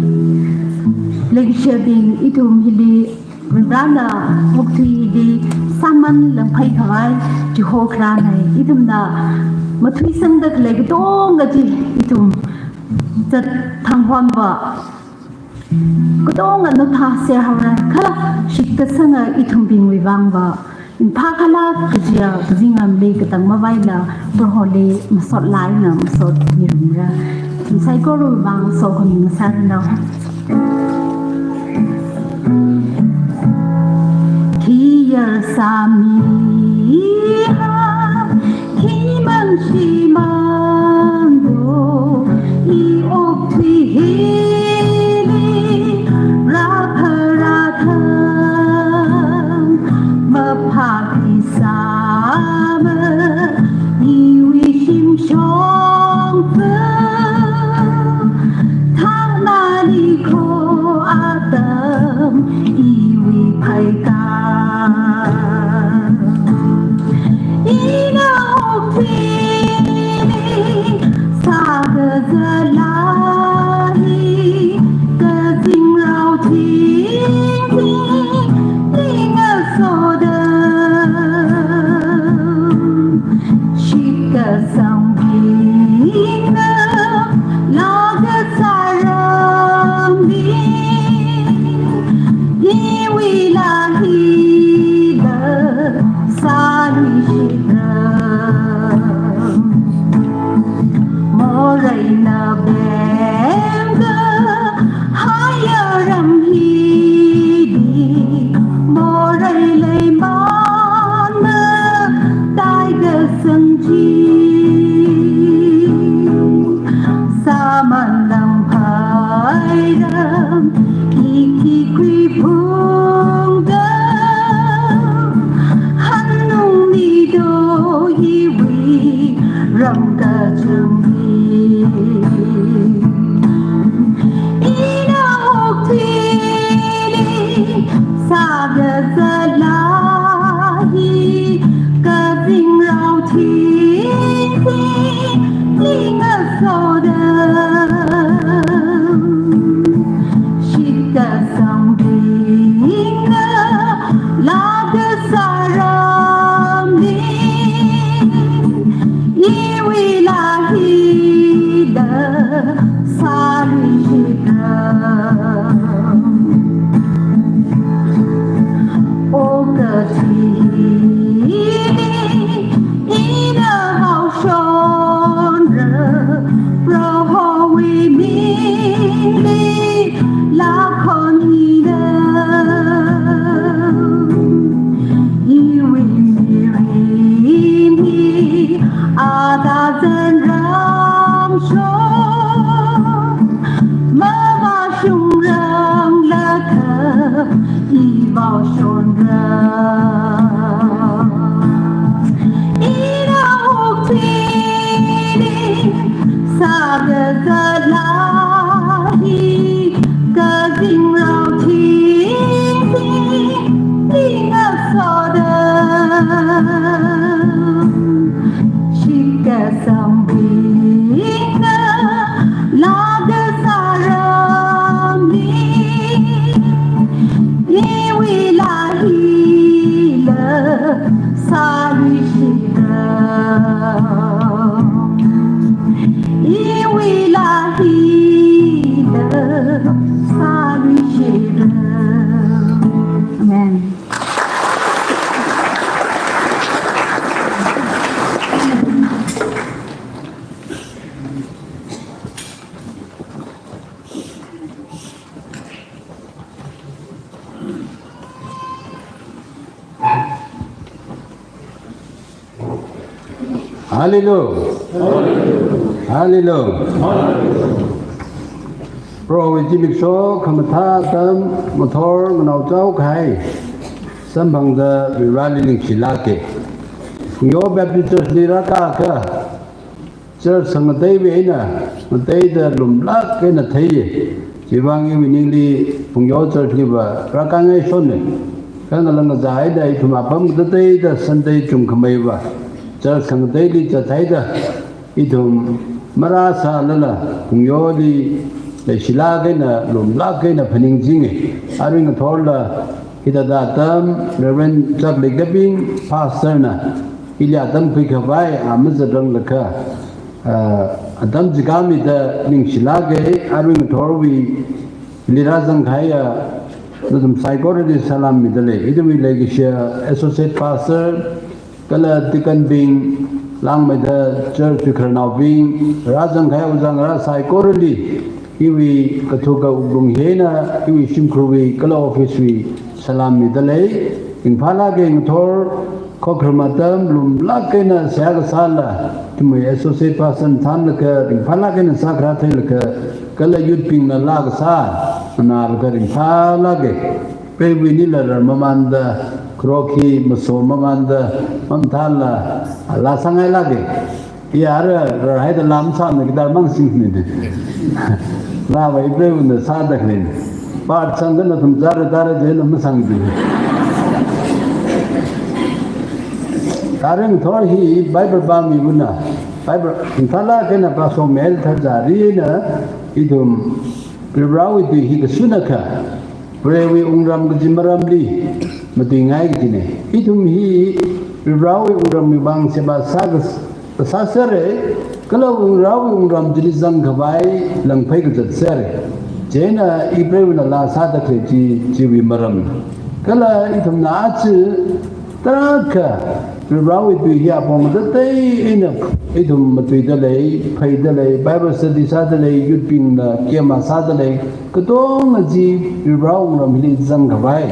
Leikashiyabing, ithum hili Varena muktuili sāman langpheikhavai chihokrāna. Ithumna mathuisangda khalei katonga chi ithum zat thang honva katonga nupha serhaora, kala shitkasanga ithumbingwui vangva, ringphākhala kajiya kazingramli katang mavaila, Proholi masot laina masot mirumra. Ithum saikorawui vang sokhami ngasāranu. Khiyar sāmiha, khimang shimang do, i okthui hili, rāpha rāthang, maphāki sāma, iwui shimshongfa, thānali kho atam, iwui phaikar. Ina okthuili, sākazāla hi, kazingrao thingthing, ningasoda. Shitkasangbingna, lākasārangbing, iwui laa hila, sāluishitra. Moreina bengda, haiya ram hili, morei leimana, taikasang chi. Sāman langphai ram, khikhi khuiphungda, hanungli do iwui ram kachangli. Ina okthuili, sākazāla hi, kazingrao thingthing, ningasoda. Shitkasangbingna, lākasārangbing, iwui laa hila, sāluishitra. Okathui hili, ina haoshonra, Prohowui mingli laa khonida. Iwui mirin hi, ada zanram shong, mavāshungranglakha, i vāshonra. Ina okthuili, sākazāla hi, kazingrao thingthing, ningasoda. Shitkasangbingna, lākasārangbing, iwui laa hila, sāluishitra. Iwui laa hila, sāluishitra. Amen. Hallelujah. Hallelujah. Prohowui zimiksho khamathā atam ngathor nganaochao kahai samphangda Vareli ningshilāka. Phungyo Baptist Church li rākākha, church khangateiwui eina ngateida lumlāk eina theiya. Chiwui vang iwui ningli Phungyo Church liva rākāngaishonna. Kha ngalang kazā eina ithum apam katateida Sunday chungkhameiva church khangateili zathaida, ithum marāsālala Phungyoli leishilāk eina lumlāk eina phaningchinga. Arui ngathorla hithāda atam Reverend Chakleikaping Pastor na ili atam khuikhavai a mazatranglakha, ah, atam chikānmida ningshilāka. Arui ngathorwui Hili rāzangkahaiya nathum saikorali salam midalei. Ithumwui leikashiya associate pastor kala deacon bing, langmeida church wui khararnaobing, rāzangkahai ojā ngarā saikorali iwui kathuka wuklung eina iwui shimkhurwui kala office wui salam midalei. Ringphālāka ngathor khokharum atam lumlāk eina seihā kasāla, ithumwui associate pastor thanlaga ringphālāk eina sākharā theilaga, kala youth bingna laa kasā nganālaga ringphālāka. Preiwui nila rar mamānda, kharok hi maso mamānda, mamthāla, laa sāngailāka. Yara rarhaida laa masāmana, guitar mang singmana. Laava ipreiwuina sāda khalei. Part sangda nathum zara zara jina masangda. Tara ngathor hi Bible pāmiwuina, Bible ringphālāk eina pāshokmida tharzarina, ithum Varivarāwui tui hi kashunakha, Varewui wungram kaji maramli matuingai kajina. Ithum hi Varivarāwui wungramwui vang sheba sākas-, sāsera, kala Varivarāwui wungram chili zangkhavai langphei kazat sera. Chieina ipreiwuina laa sāda khalei chi, chiwui maram. Kala ithumna aja tarākha Varivarāwui tui hi apong katatei eina ithum matuidalei, pheidalei, Bible study sādalei, youth bingna kema sādalei, katonga chi Varivarāwui wungram hili zangkhavai,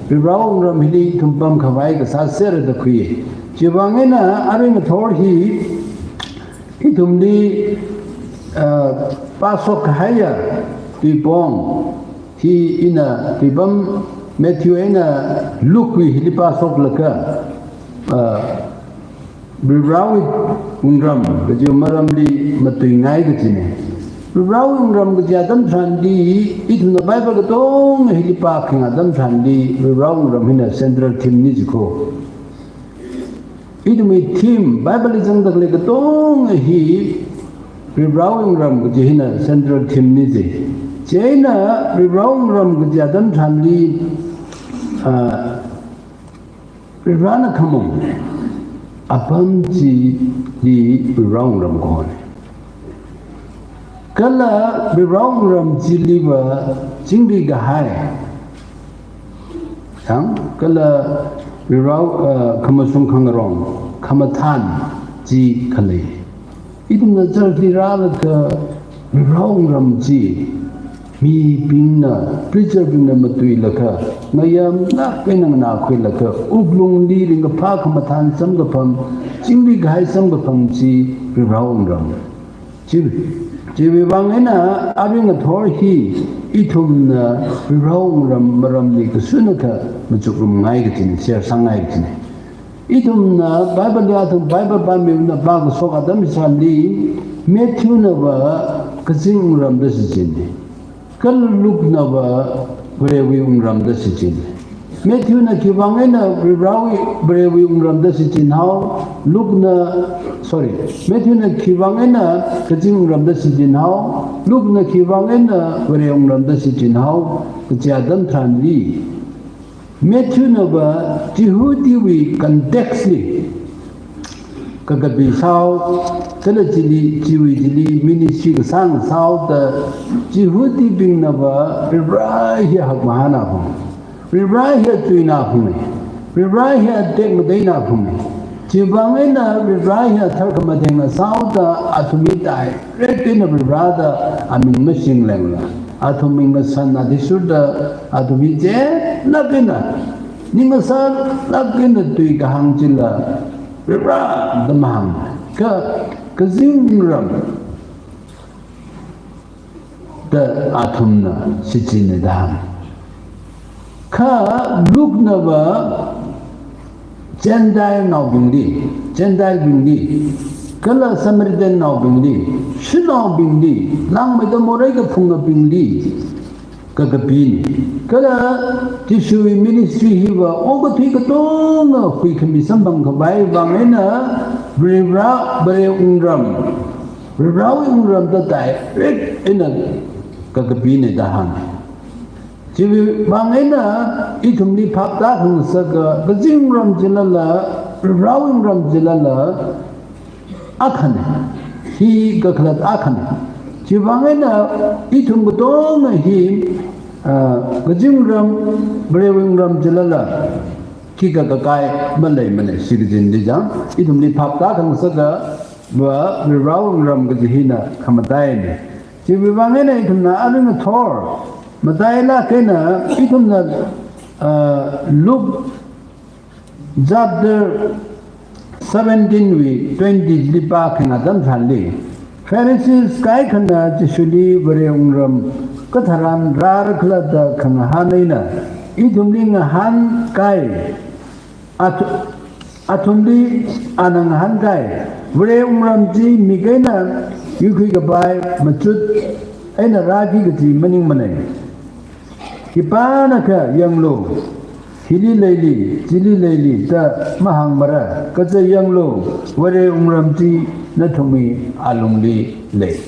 Varivarāwui wungram hili ithum pamkhavai kasā sera da khui. Chiwui vang eina arui ngathor hi ithumli, ah, pāshokkahaiya tuipong hi ina tuipam Matthew eina Luke wui hili pāshoklaga, ah, Varivarāwui wungram kaji maramli matuingai kajina. Varivarāwui wungram kaji atam tharanli ithumna Bible katonga hili pākhangai atam tharanli Varivarāwui wungram hina central theme na jikho. Ithumwui theme, Bible li zangda khalei katonga hi Varivarāwui wungram kaji hina central theme na ji. Chieina Varivarāwui wungram kaji atam tharanli, ah, Varivarāna khamong apam chili Varivarāwui wungram kahona. Kala Varivarāwui wungram chiliva chingri kahai, yang, kala Varivarā, uh, khamashung khangarong, khamathān chi khalei. Ithumna church li rālaga Varivarāwui wungram chi mibingna, preacher bingna matuilaga, ngayamlāk eina nganākhuilaga, wuklungli ringkaphā khamathān samkaphang, chingri kahai samkaphang chi Varivarāwui wungram. Chi, chiwui vang eina arui ngathor hi ithumna Varivarāwui wungram maramli kashunakha machukrumngai kajina, share sāngai kajina. Ithumna Bible li athum Bible pāmiwuina pākashok atam tharanli, Matthew nava kazing wungram da shichinna. Kala Luke nava Varewui wungram da shichinna. Matthew na khiwui vang eina Varivarāwui, Varewui wungram da shichinhao, Luke na, sorry, Matthew na khiwui vang eina kazing wungram da shichinhao, Luke na khiwui vang eina Varewui wungram da shichinhao, kaja atam tharanli Matthew nava Jihudiwui context li kakapi sāhao, kala chili, chiwui chili ministry kasāng sāhaoda, Jihudibing nava Varivarā hi hakmahāna phung, Varivarā hi chuina phungna, Varivarā hi tekmateina phungna. Chiwui vang eina Varivarā hi tharkhamathengna sāhaoda, athum hi direct eina Varivarā da aming mashinglengla, athum ming masan athishurda, athum hi chenglāk eina, ning ngasālāk eina tui kahāng chila Varivarā da mahāng. Kha kazing wungram da athumna shichinna da hāng. Kha Luke nava Gentile naobingli, Gentile bingli, kala Samaritan naobingli, shanaobingli, langmeida morei kaphungnabingli kakapina. Kala Jishuwui ministry hiva okathui katonga huikhami samphang khavai vang eina Varivarā, Varewui wungram, Varivarāwui wungram da direct eina kakapina da hāng. Chiwui vang eina ithumli phaptākhangasaka, kazing wungram chilala, Varivarāwui wungram chilala, akhana. Hi kakhalat akhana. Chiwuivang eina ithum katonga hi, ah, kazing ram, Varewui wungram chilala, khikha kakai maleimana, shi kazingli chang, ithumli phaptā khangasaka, va Varewui wungram kaji hina khamataina. Chiwuivang eina ithumna aring ngathor matailāk eina ithumna, ah, Luke chapter seventeen wui twenty li pākhangai atam tharanli, Pharisees kaikhana Jishuli Varewui wungram katharan rārakhala da khangahān eina, ithumli ngahānkai, at-, athumli ana ngahānkai, Varewui wungram chi mik eina yuikhui kapai machut eina rāki kaji maningmana. Khipānakha yanglu, hili leili, chili leili da mahāngmara, kaja yanglu, Varewui wungram chi nathumwui alungli lei.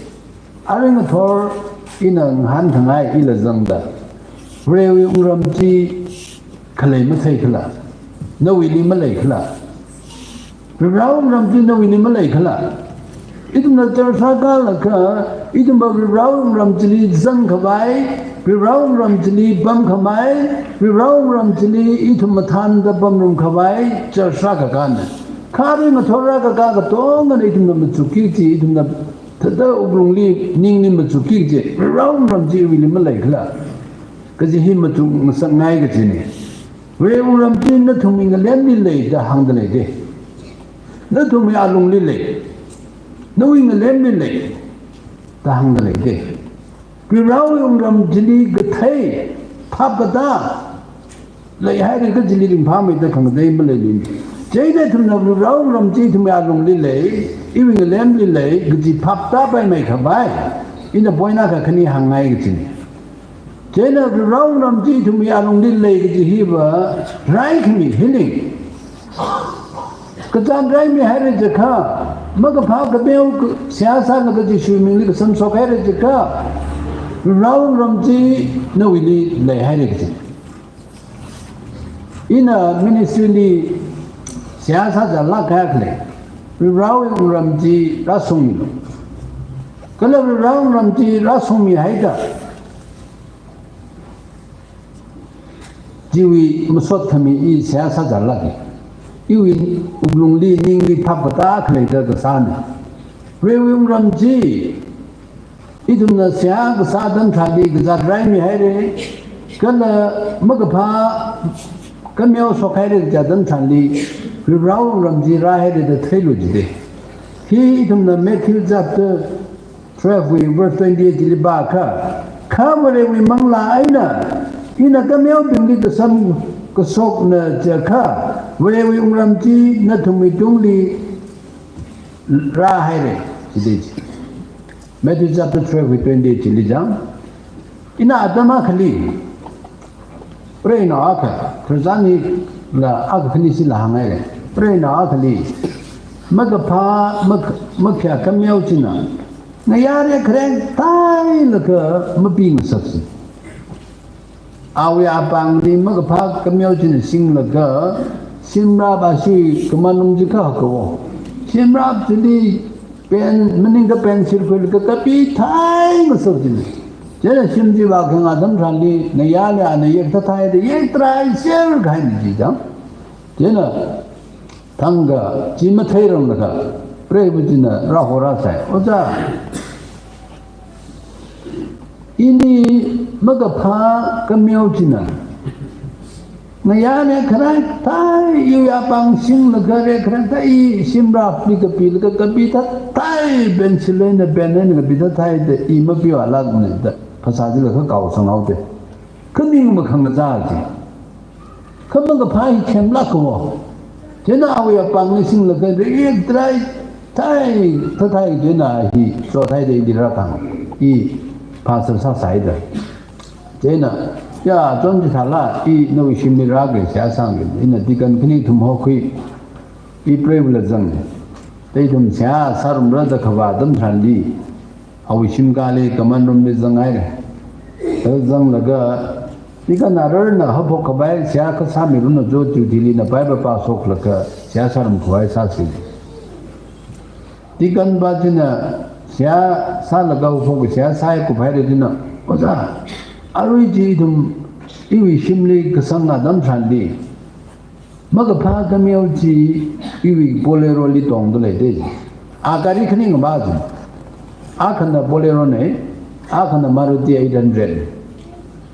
Aring ngathor ina ngahānkhangai ila zangda, Varewui wungram chi khalei matheikhala, nawuili maleikhala. Varewui wungram chi nawuili maleikhala. Ithumna church sākalaga, ithumva Varewui wungram chili zangkhavai, Varewui wungram chili pamkhamei, Varewui wungram chili ithum mathānda pamrumkhavai church sākakana. Kha aring ngathor rākaka katongana ithumna machukki kaji, ithumna thāda wuklungli, ningli machukki kaji, Varewui wungram chi iwuili maleikhala kaji hi machuk ngasakngai kajina. Varewui wungram chi nathumwui ngalemli lei da hāngda leida. Nathumwui alungli lei. Nawui ngalemli lei da hāngda leida. Varewui wungram chili kathei, phapkatā leihaira kajili ringphāmeida khangatei maleimana. Chieina ithumna Varewui wungram chi ithumwui alungli lei, iwui ngalemli lei kaji phaptāpaimei khavai, ina point akha khani hāngngai kajina. Chieina Varewui wungram chi ithumwui alungli lei kaji hiva raikhami, healing. Kazāt raimihaira jiakha, makaphā kameo k-, seihā sālaga Jishu mingli kasamshokhaira jiakha, Varewui wungram chi nawuili leihaira kaji. Ina ministry li seihā sāzālāk kahai akha lei. Varewui wungram chi rāshungmilu. Kala Varewui wungram chi rāshungmihaida, chiwui masot khami i seihā sāzālāka. Iwui wuklungli ningli phapkatā khalei da kasāna. Varewui wungram chi ithumna seihā kasā atam tharanli kazāt raimihaira, kala makaphā kameo shokhaira kaja atam tharanli, Varewui wungram chi rāhaira da theilu jida. Hi ithumna Matthew chapter twelve wui verse twenty-eight li pākha, kha Varewui manglā eina ina kameobingli kasamkashokna jiakha, Varewui wungram chi nathumwui tungli rāhaira, jida ji. Matthew chapter twelve wui twenty-eight li chang. Ina atam akhali, preinao akha, Christian hila akha khani chila hāngngaira. Preinao akhali, makaphā, mak-, makhayā kameo china ngayā rekharek thailaga mapingasaksa. Awui apāngli makaphā kameo china singlaga, shimrap ashui kamanung chi kahaka wo. Shimrap chili pen, maningakha pencil khuilaga kapi thai ngasot china. Chieina shim chi vākhangai atam tharanli, ngayāli ana yekthathai da, yektarāser kahaina ji chang. Chieina thangkha chi matheiranglaga, preiva china rāhorāsai. Ojā, ini makaphā kameo china ngayā rekharek thai, iwui apāng singlaga rekharek thai, i shimrapli kapilaga kapi thathai, pencil eina pen eina kapi thathai da i mapiwalākmana da phasā chila kha kaosanghaoda. Khaning makhangachā ji. Kha makaphā hi themlāka wo. Chieina awui apāngli singlaga rekharek thai, thai, thathai chieina hi chothaida ili rākahāng. I pastor sāsai da. Chieina, ya, chon chithāla, i nawui shimli rāga seihā sānga, ina deacon khani kathum hokhui, i preivala zang. Ithum seihā sārumra da kavā atam tharanli, awui shimkhali common room li zanghaira. Kha zanglaga, deacon ararna haophok khavai seihā kha sāmiranu jo, duty li na Bible pāshoklaga seihā sārumkhavai sāsi. Deacon pa china seihā sālaga haophok seihā sāya kuphaira china. Ojā, arui chi ithum iwui shimli kasang atam tharanli makaphā kameo chi iwui Bolero li tongda leida. A gari khani ngavā chi. Akhana Bolero na, akhana Maruti eight hundred.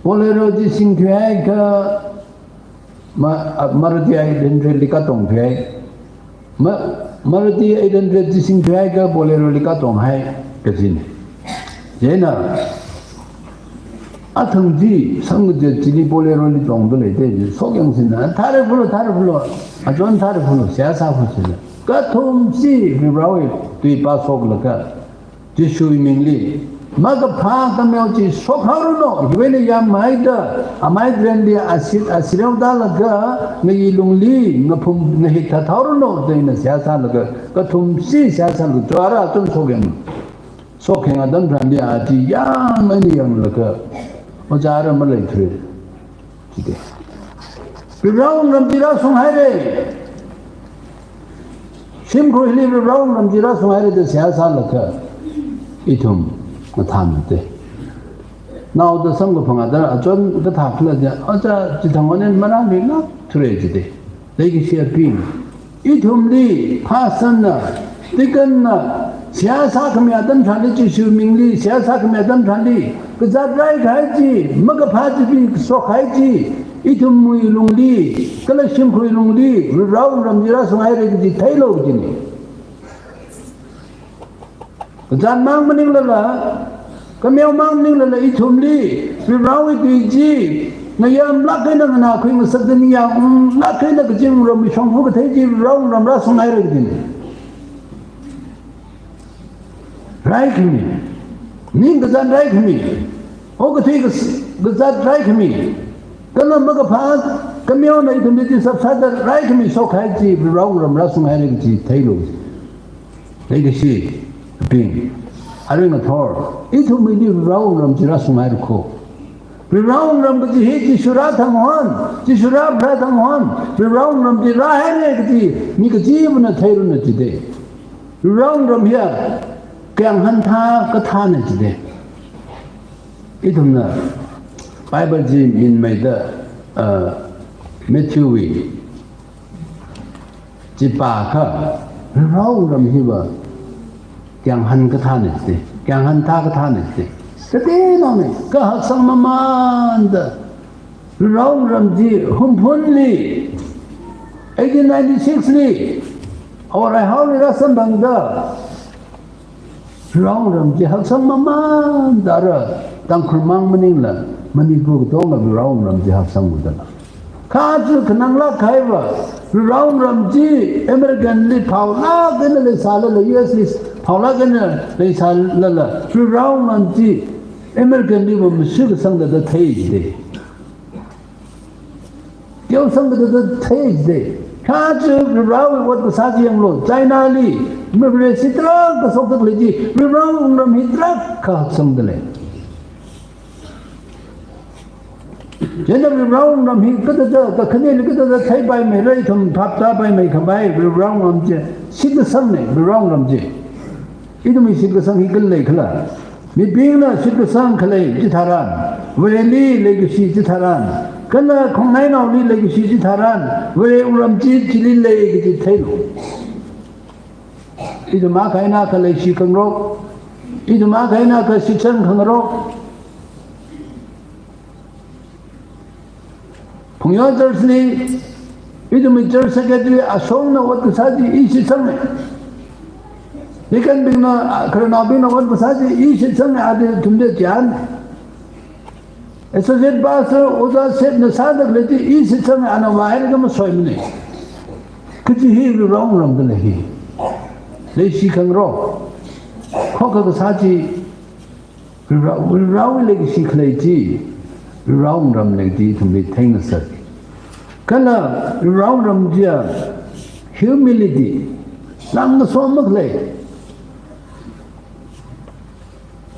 Bolero chi singthuihai kha Ma-, a, Maruti eight hundred li katong thuihai. Ma-, Maruti eight hundred chi singthuihai kha Bolero li katonghai kajina. Chieina, athang chi, sangkazat chili Bolero li tongda leida, shokyangsina, thāra phulo, thāra phulo, achon thāra phulo, seihā sāphalungsina. Kathumshi Varewui tui pāshoklaga, Jishuwui mingli, makaphā kameo chi shokhaoranu, hiwui eina yāmhaida, amai tharanli asit, asirao tālaga, ngayi lungli, ngaphum, ngahik thathaoranu, da ina seihā sālaga, kathumshi seihā sālaga, chara chun shokyang. Shokyang atam tharanli a chi yāng eina yānglaga, ojā ara maleithura. Chida. Varewui ngarān chi rāshunghaira. Shimkhurli Varewui ngarān chi rāshunghaira da seihā sālaga ithum mathānda. Naoda samkaphang athang achon kathā khala da, ojā chithang eina marāmilāk thura chida. Leikashiyabing, ithumli, pastor na, deacon na, seihā sākhami atam tharanli, Jishuwui mingli, seihā sākhami atam tharanli, kazāt raikahai chi, makaphā chi, shokhai chi, ithumwui lungli, kala shimkhurwui lungli, Varewui ngarān chi rāshunghaira kaji theilu kajina. Kazāt mang maninglala, kameo mang maninglala ithumli, Varewui tui chi, ngayāmlāk eina nganākhui ngasakda ningyānglāk eina kazing ramwui shongfa kathei chi, Varewui ngarān rāshunghaira kajina. Raikhami, ningkazāt raikhami, okathui kas-, kazāt raikhami, kala makaphā kameo na ithumli chi sāsāda raikhami shokhai chi, Varewui ngarān rāshunghaira kaji theilu. Leikashibing, arui ngathor, ithumwuili Varewui ngarān chi rāshunghaira kho. Varewui ngarān kaji hi Jishu rāthang hon, Jishu rāpharā thang hon, Varewui ngarān chi rāhaira kaji, mi kachivana theiranu chida. Varewui ngarān hiya, kayānghan thā kathāna chida. Ithumna Bible chi minmeida, ah, Matthewwui chi pākha, Varewui ngarān hiva kayānghan kathāna chida, kayānghan thā kathāna chida. Kateonao ni, kahak sangmamānda, Varewui ngarān chi Hungpungli, eighteen ninety-six li, Awo Raihaoli rāsamphangda, Varewui ngarān chi haksangmamānda ara, Tangkhul mang maningla, Manipur katonga Varewui ngarān chi haksangmamānda. Kha chi khananglāk kahaiva, Varewui ngarān chi Americanli phaolāk eina leisālala, U S li phaolāk eina leisālala, Varewui ngarān chi Americanliva mashikasangda da thei chida. Teosang kathāda thei chida. Kha chi Varewui ot kasā chi yanglu. Chinali, mavare shitrak kashoktak lei chi, Varewui ngarān hi tarākha haksangda lei. Chieina Varewui ngarān hi kathāda, kakhaneli kathāda theipaimeira, ithum phaptāpaimei khavai, Varewui ngarān chi shitkasangna, Varewui ngarān chi. Ithumwui shitkasang hi kali leikhala. Mibingna shitkasang khalei chitharan, Vareli leikashi chitharan, kala khongnainaoli leikashi chitharan, Varewui ngarān chi chili lei kaji theilu. Ithum akha eina akha leishi khangarok, ithum akha eina akha shitsang khangarok. Phungyo church li, ithumwui church secretary ashongna ot kasā chi i shitsanga. Deaconbingna, a, khararnaobingna ot kasā chi i shitsanga, adi ithumli chān. Associate pastor, ojā shepna sāda khalei chi i shitsanga, ana vāhailaga masoimana. Kaji hi Varewui ngarān da lei hi. Leishi khangarok. Khokha kasā chi Varewui, Varewui leikashi khalei chi, Varewui ngarān lei chi ithumli theingasaka. Kala Varewui ngarān chiya humility, langkasom makhalei.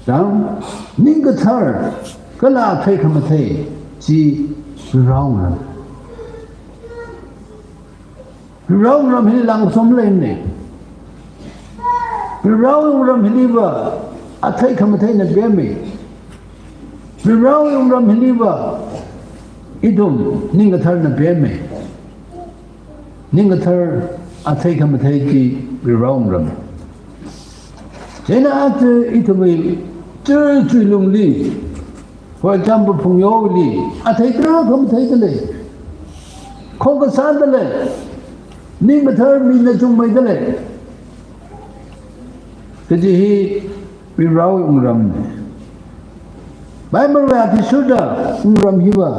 Chang, ningkathar, kala athei khamathei chi Varewui ngarān. Varewui ngarān hi langkasom leimana. Varivarawui wungram hiliva athei khamatheina pemmi. Varivarawui wungram hiliva ithum ning katharna pemmi. Ning kathar athei khamathei chi Varivarawui wungram. Chieina aja ithumwui church wui lungli, for example, Phungyowuili athei tarākha matheida lei. Khokha sāda lei. Ning kathar mina chungmeida lei. Kaji hi Varivarawui wungramna. Bible wui athishurda wungram hiva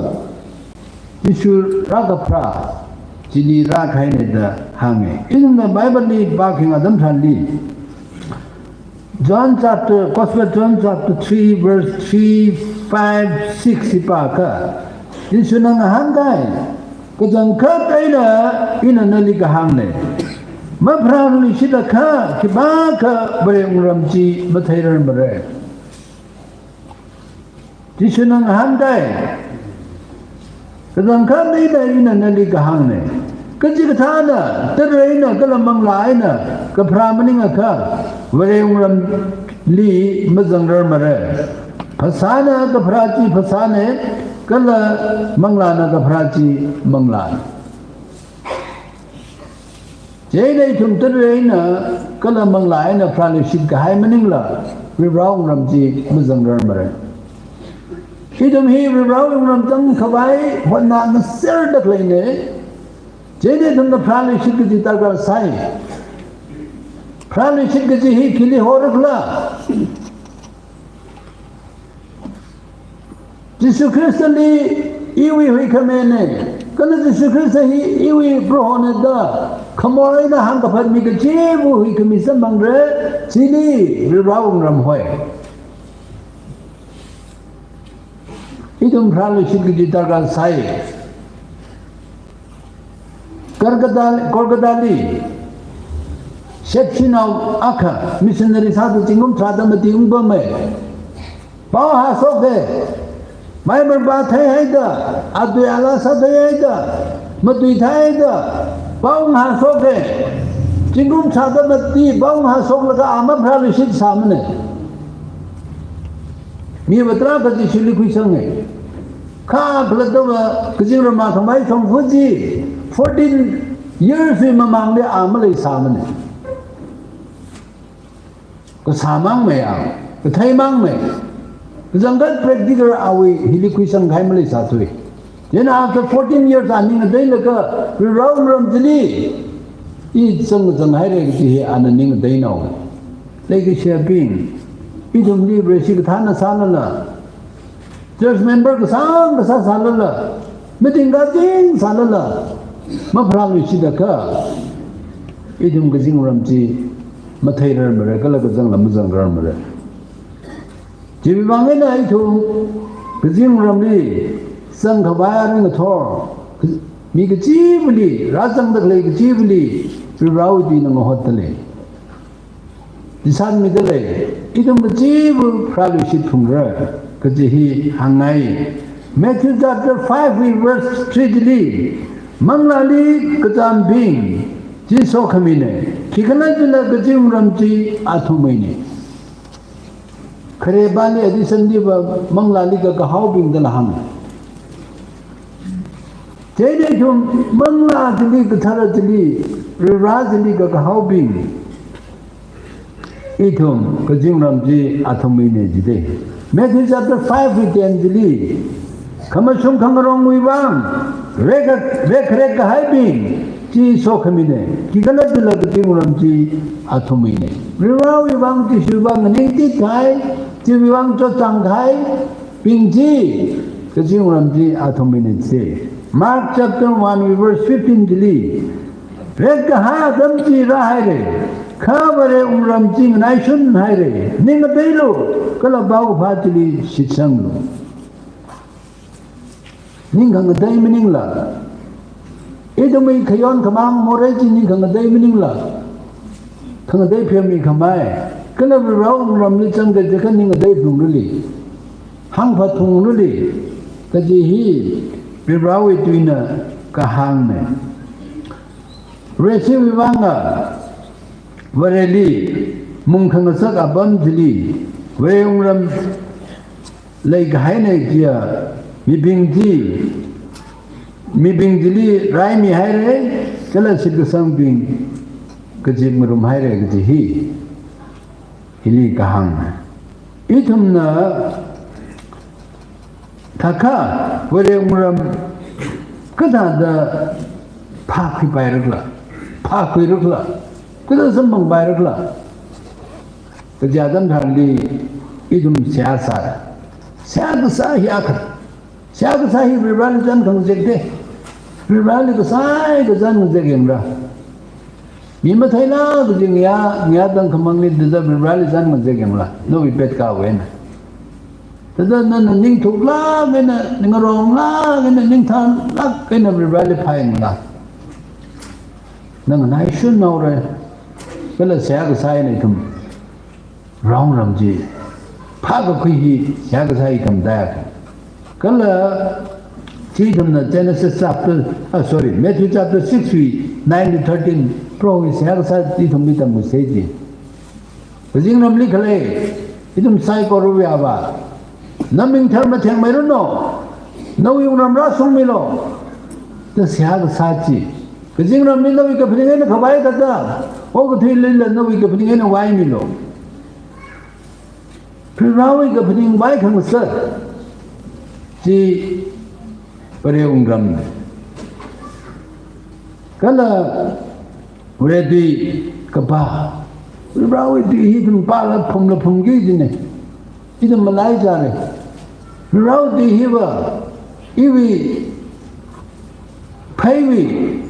Jishu rākapharā chili rākahaina da hānga. Ina Bible li pākhangai atam tharanli, John chapter, Gospel John chapter three, verse three, five, six hi pākha, Jishuna ngahānkai, kachangkhat eina ina nali kahāngna, mapharāluishit akha khipākha Varewui wungram chi matheirarmara. Jishuna ngahānkai, kachangkhat eina ina nali kahāngna, kachikathāna tara eina kala manglā eina kapharā maningakha Varewui wungramli mazangrarmara. Phasāna kapharā chi phasāna, kala manglāna kapharā chi manglāna. Chieina ithum tara eina kala manglā eina pharāluishit kahai maningla, Varivarawui wungram chi mazangrarmara. Ithum hi Varivarawui wungram zangkhavai hotnā ngaserda khaleina. Chieina ithumna pharāluishit kaji darkar sai. Pharāluishit kaji hi khili horkhala? Jishu Khristali iwui huikhamina, kala Jishu Khrista hi iwui Prohona da khamor eina hāngkaphatmi kachiva̱wui huikhami samphangra, chili Varivarawui wungram hoi. Ithum pharāluishit kaji darkar sai. Kolkata, Kolkatali shepshinao akha missionary sāda zingkum tharāda mati ungpamma. Pao hāshoka. Bible pātheihaida, atui ala sātheihaida, matuitheihaida, pao hāshoka. Zingkum tharāda mati pao hāshoklaga a mapharāluishit sāmana. Miva tarākha Jishuli khuisanga. Kha khalattava kazingramwui khamei shongfa chi fourteen years wui mamangli a maleisāmana. Kasā mangmei a, kathei mangmei. Kachangkhat practical awui hili khuisang kahai maleisāthui. Then after fourteen years a ning ngateilaga, Varivarawui wungram chili i zang zanghaira kaji hi ana ning ngateinaona. Leikashiyabing, ithumli Vareshi kathāna sālala, church member kasāng kasā sālala, meeting kazing sālala, mapharāluishitakha, ithum kazingramchi matheirarmara, kala kazangla mazangrarmara. Chiwui vang eina ithum kazingramli zangkhavai aring ngathor, mi kachivali, rāzangda khalei kachivali, Varivarawui tuina ngahotda lei. Chishan mida lei, ithum kachiva pharāluishit phungra, kaji hi hāngngai. Matthew chapter five wui verse three chili, manglāli kachāmbing chi sokhamina, khikhalajila kazingramchi athumwuina. Khare pāli addition liva manglāli kakahaobing dala hānga. Chieina ithum manglā chili, kathara chili, Varivara chili kakahaobing, ithum kazingramchi athumwuina jida. Matthew chapter five wui ten chili, khamashung khangarongwui vang rek, rek, rekkahaibing chi sokhamina, khikhalajila kazingramchi athumwuina. Varivarawui vang, Jishuwui vang nganingtithai, chiwui vang chotchāngthai bing chi kazingramchi athumwuina jida. Mark chapter one wui verse fifteen chili, rekkahai atam chi rāhaira, kha Varewui wungramchi nganaishun haira, ning ngateilu, kala paokaphā chili shitsanglu. Ning khangatei maningla, ithumwui khayon khamāng morei chi ning khangatei maningla, khangatei phemmi khamei, kala Varivarawui wungramli zangda jiakha ning ngatei phungrali, hāngphat phungrali, kaji hi Varivarawui tuina kahāngna. Vareshiwui vanga, Vareli mung khangasak apam chili, Vare wungram leikahaina jiakha, mibing chi, mibing chili raimihaira, kala shitkasangbing kazipngarumhaira kaji hi, hili kahāng. Ithumna thakha Vare wungram kathāda phākhuipairakhala, phākhuirakhala, kathāda samphangpairakhala kaja atam tharanli ithum seihā sāra. Seihā kasā hi akha. Seihā kasā hi Varivarali chān khangazek te. Varivarali kasā hi kachān ngazek yangra. Mi matheila kaji ngayā, ngayā tangkhamangli thāda Varivarali chān ngazek yangla, nawui petkhavai eina. Thāda nana ningthuklāk eina, ningaronglāk eina, ningthānlāk eina Varivarali phāyangla, na nganaishun haora, kala seihā kasā eina ithum Varewungram chi phākakhui hi seihā kasā hi khamataiya. Kala chi ithumna Genesis chapter, ah, sorry, Matthew chapter six wui nine to thirteen, Proho hi seihā kasā ithumli tamkhuisei ji. Kazingramli khalei ithum saikorawui Avā, na ming tharmathengmeiranu, nawui wungram rāshungmilu, da seihā kasā chi. Kazingramli nawui kaphaning eina khavai thāda, okathuilila nawui kaphaning eina vaimilu. Varivarawui kaphaning vaikhangasak chi Varewungramna. Kala Vare tui kapā. Varivarawui tui hi ithum pāla phumla phumki kajina. Ithum malaichāra. Varivarawui tui hiva iwui pheiwui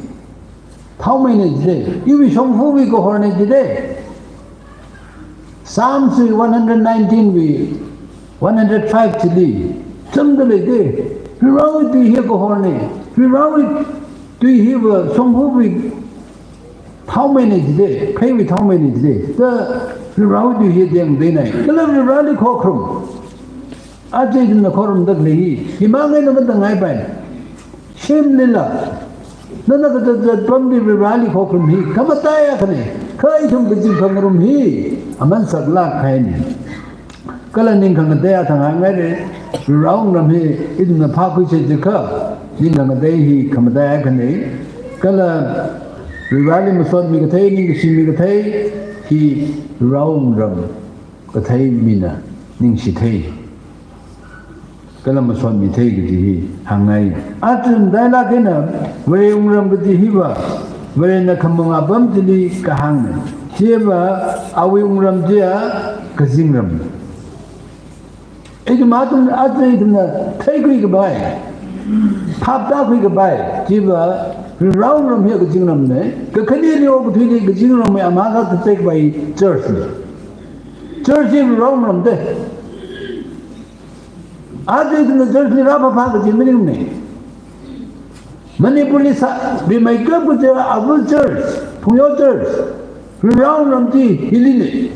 thaomeina jida, iwui shongfawui kahorna jida. Psalms one hundred nineteen wui one hundred five chili chāmda leida. Varivarawui tui hi kahorna. Varivarawui tui hiva shongfawui thaomeina jida, pheiwui thaomeina jida. Da Varivarawui tui hi tengda leinai. Kala Varivarali khokharum. Aja ithumna khorumda khalei hi, himang eina matāngaipai. Shimlila, nana kazat zatpamli Varivarali khokharum hi khamataiya akhana. Kha ithum kazip khangarum hi aman saklāk kahaina. Kala ningkhangatei athang hāngngaira, Varewungram hi ithumna phākhuisei jiakha, ningkhangatei hi khamataiya akhana. Kala Varivarali masotmi kathei, ningkashi mi kathei hi Varewungram kathei mina ningshi thei. Kala masotmi thei kaji hi hāngngai. Aja matailāk eina Varewungram kaji hiva, Varena khamong apam chili kahāngna. Chiva awui wungram chiya kazingram. Ithum athum aja ithumna theikhui kapai, phap tākhui kapai, chiva Varewungram hi kazingramna. Kakhaneli okathuili kazingramwui amā akha theikapai church na. Church hi Varewungram te. Aja ithumna church li rāphāphā kaji maningmana. Manipurli sā, rimeikap kaja Avul Church, Phungyo Church, Varewungram chi hilina.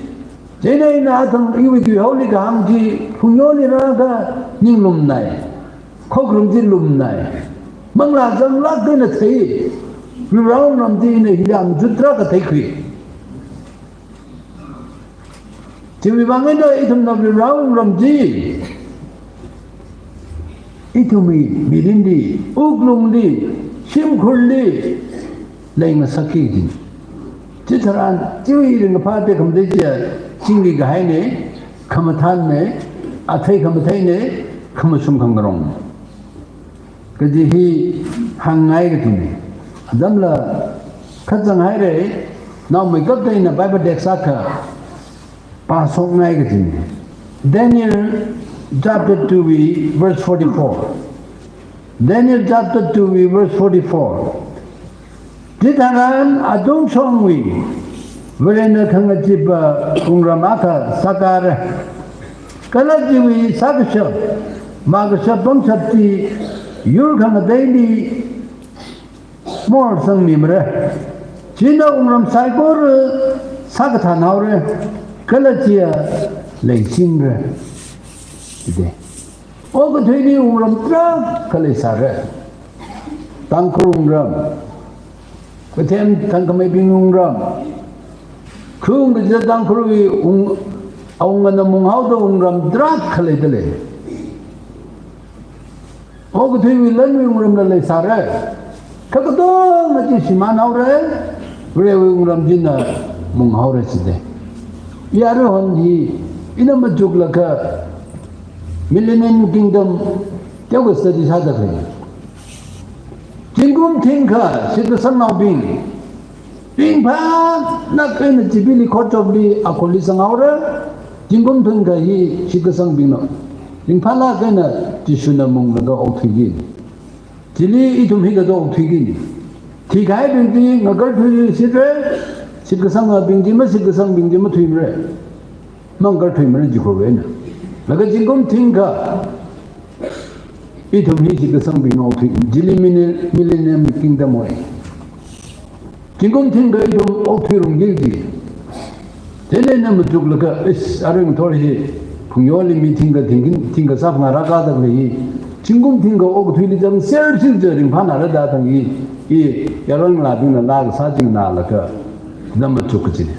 Chieina ina athang iwui tuihaoli kahāng chi Phungyoli rālaga ning lumnai, khokharum chi lumnai. Manglā zanglāk eina thei, Varewungram chi ina hili amchut rākatheikhui. Chiwui vang eina ithumna Varewungram chi ithumwui mirinli, wuklungli, shimkhurli leingasakki kajina. Chitharan chiwui ringkaphā tekhamatei chiya chingri kahaina, khamathānna, athei khamatheina, khamashung khangarongna kaji hi hāngngai kajina. Atamla kazang haira, naomeikapta ina Bible text akha pāshokngai kajina. Daniel chapter two wui verse forty-four. Daniel chapter two wui verse forty-four. Chitharan atungshongwui Varena khangacheeba wungram akha sākāra. Kala chiwui sākashap, makashap pangshap chi yur khangateili morsangmimara. China wungram saikora sākathānhaora, kala chiya leichingra. Jide. Okathuili wungram tarākha leisāra. Tangkhul wungram, kathem thangkhameibing wungram, Phung kachida Tangkhulwui wung, awungana munghaoda wungram tarākha leidalei. Okathuiwui lanwui wungramla leisāra. Kha katonga chi shimānhaora, Varewui wungram china munghaora jida. Yaruihon hi ina machuklaga Millennium Kingdom teokha study sāda khalei. Zingkum thingkha shitkasangnaobing ringphālāk eina Jubilee khorchopli akhurli zanghaora, zingkum thingkha hi shitkasangbingna ringphālāk eina Jishuna munglaga okthuiki. Chili ithum hikathā okthuiki. Thikahaibing chi ngakarthuishitra, shitkasangbing chi, mashitkasangbing chi mathuimara. Mangakarthuimara Jishuvana. Laga zingkum thingkha ithum hi shitkasangbing okthui, chili millenni-, Millennium Kingdom wui. Zingkum thingkha ithum okthuirumki ji. Chieina machuklaga, is, arui ngathor hi, phungyoli mi thingkha thingkha, thingkha sāphangā rākada khalei hi. Zingkum thingkha okathuili zangser chingja ringphānāra da thang hi, i, yaron ngalābingna laa kasā chi nganālaga, na machuk kajina.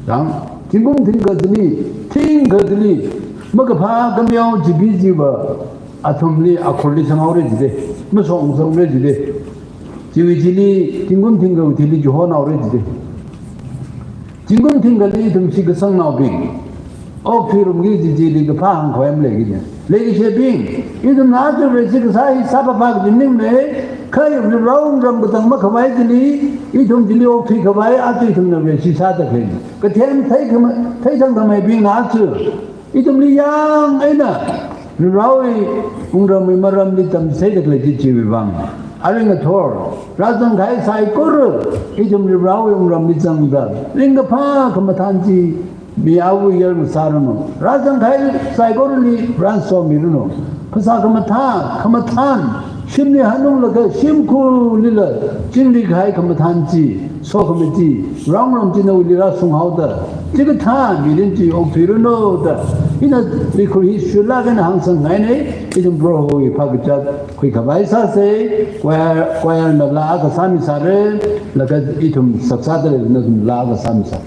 Dang, zingkum thingkha chili, thingkha chili, makaphā kameo jibi jiva, athumli akhurli zanghaora jida, mashong zanghaora jida. Chiwui thili, zingkum thingkhawui thili chihonhaora jida. Zingkum thingkhali ithum shitkasangnaobing okthuirumki ji chili kaphā hāngkhavai maleiki. Leikashibing, ithumna aja Vareshi kasā hi sāpapa kaji maningmana, kha Varewui wungram katang makhavai chili, ithum chili okthuikhavai aja ithumna Vareshi sāda khalei. Kathem theikhama-, theithangkhameibingna aja ithumli yang eina Varewui wungramwui maramli tamchitheida khalei chi chiwui vang. Arui ngathor, rāzangkahai saikora, ithum Varewui wungramli zangda, ringkaphā khamathān chi, mi awui yar masāranu. Rāzangkahai saikorali rānsomiranu. Phasā khamathā, khamathān, shimli hanunglaga shimkhurlila, chingri kahai khamathān chi, sokhami chi, Varewui wungram chi nawuili rāshunghaoda, chikathā mirin chi okthuiranu da, ina leikhur hi shuilāk eina hāngsangngaina, ithum Prohowui phākazat khuikhavai sāsa, choir, choirna laa akha sāmisāra, laga ithum saksāda leina ithum laa akha sāmisā.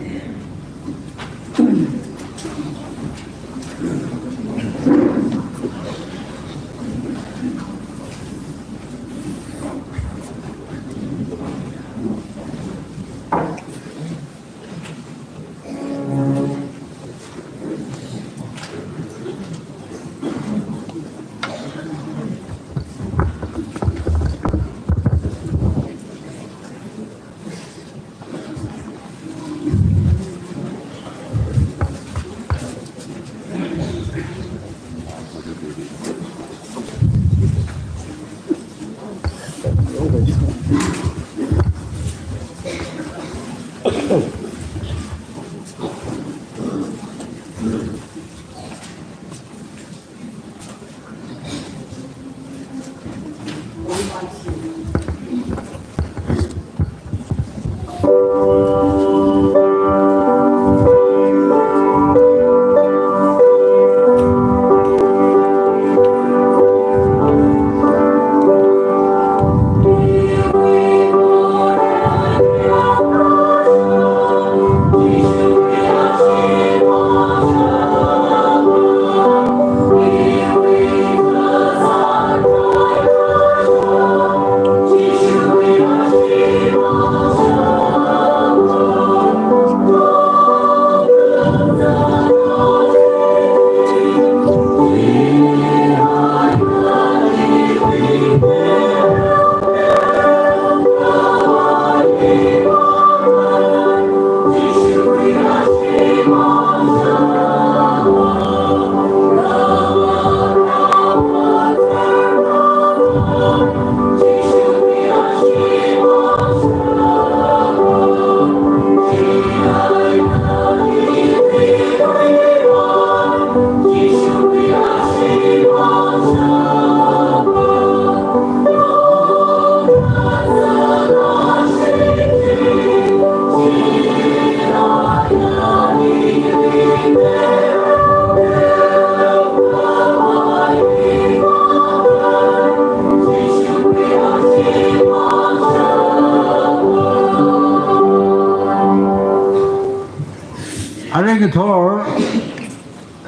Thor,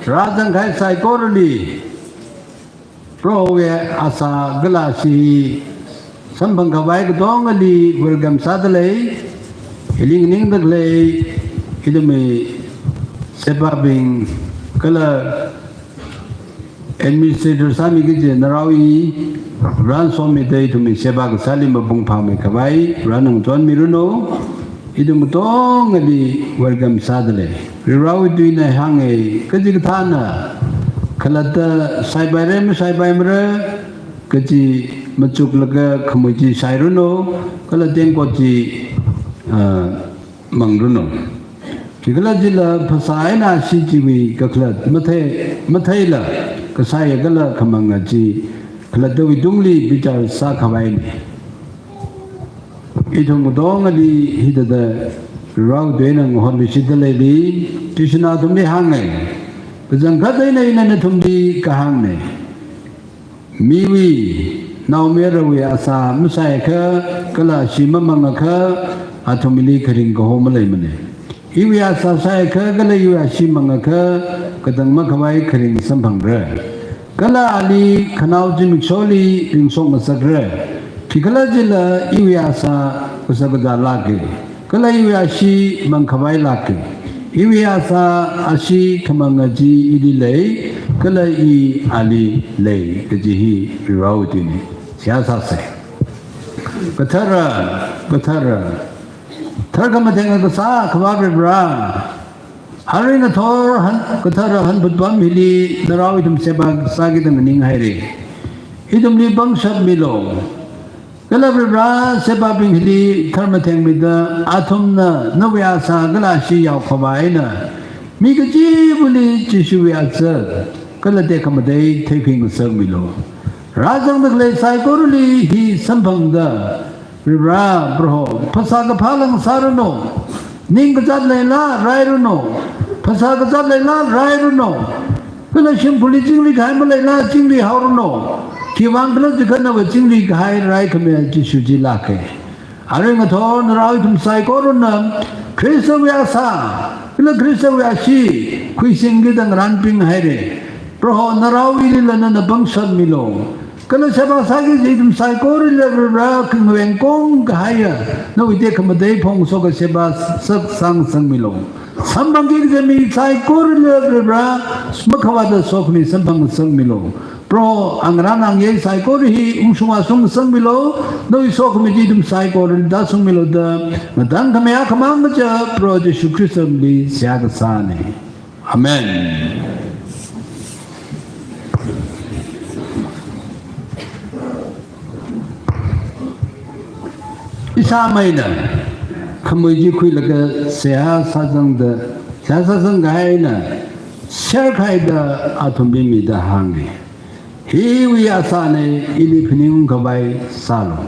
rāzangkahai saikorali, Prohowui asā kala ashee samphang khavai katongali welcome sādalei, hili nganingda khalei ithumwui shebābing kala administrator sāmi kaji narao i, Varena somida ithumwui shebā kasāli mapung phāmei khavai, Varena ngachonmiranu, ithum katongali welcome sādalei. Varivarāwui tuina hānga, kachikathāna khalatta shaipaira, mashaipaimara kaji machuklaga khamui chi shairanu, kala tengkot chi, ah, mangranu. Chikhalajila phasā eina ashee chiwui kakhalat mathei, matheila, kashaiya kala khamanga chi khalattawui tungli bichar sākhavaina. Ithum katongali hithāda Varivarāwui tuina ngahonluishitdaleili, Jishuna athumli hānga, kachangkhat eina ina nathumli kahāngna, miwui, naomayarawui asā mashaiakha kala ashee mamangakha athumli kharing kaho maleimana. Iwui asā shaiakha kala iwui ashee mangakha katang makhavai kharing samphangra. Kala ali khanao zimiksholi ringshok ngasakra. Chikhalajila iwui asā kashak kazā lāka, kala iwui ashee mangkhavailāka. Iwui asā ashee khamanga chi ili lei, kala i ali lei, kaji hi Varivarāwui tuina. Seihā sāsa. Kathara, kathara, tharkhamatheng kasā Akhava Varivarā, arui ngathor han, kathara hanphut apam hili narao ithum shebā sākida nganinghaira. Ithumli pangshap milu. Kala Varivarā, shebābing hili tharmathengmida, athumna nawui asā kala ashee yaokhavai eina mi kachivali Jishuwui azak kala tekhamatei theikhui ngasakmilu. Rāzangda khalei saikorali hi samphangda, Varivarā Proho, phasā kaphā lang sāranu, ningkazat leila rairanu, phasā kazat leila rairanu, kala shimkhurli chingri kahai maleila chingri haoranu, khiwuivang khala jiakha nawui chingri kahai raikhami Jishu chi lāka. Arui ngathor narao ithum saikorana Khristawui asā kala Khristawui ashee khuisingkida ngarānpinghaira. Proho, naraowuilila nana pangshap milu. Kala shebā sāki kaji ithum saikoralila Varivarā khangaveng kong kahaiya nawui tekhamatei phongshoka shebā sāngasakmilu. Samphangki kaji mi saikoralila Varivarā makhavāta sokhami samphang ngasakmilu. Proho, angarān angayei saikora hi ungshung vāshung ngasakmilu. Nawui sokhami chi ithum saikorali tāshungmilu da, ngatangkhamei akhamang kaja Proho Jishu Khristali seihā kasāna. Amen. Ishāmeina khamui chi khuilaga seihā sāzangda, seihā sāzangkahai eina sherkhaida athumli mida hānga, hiwui asāna, ili phaningungkhavai sālu.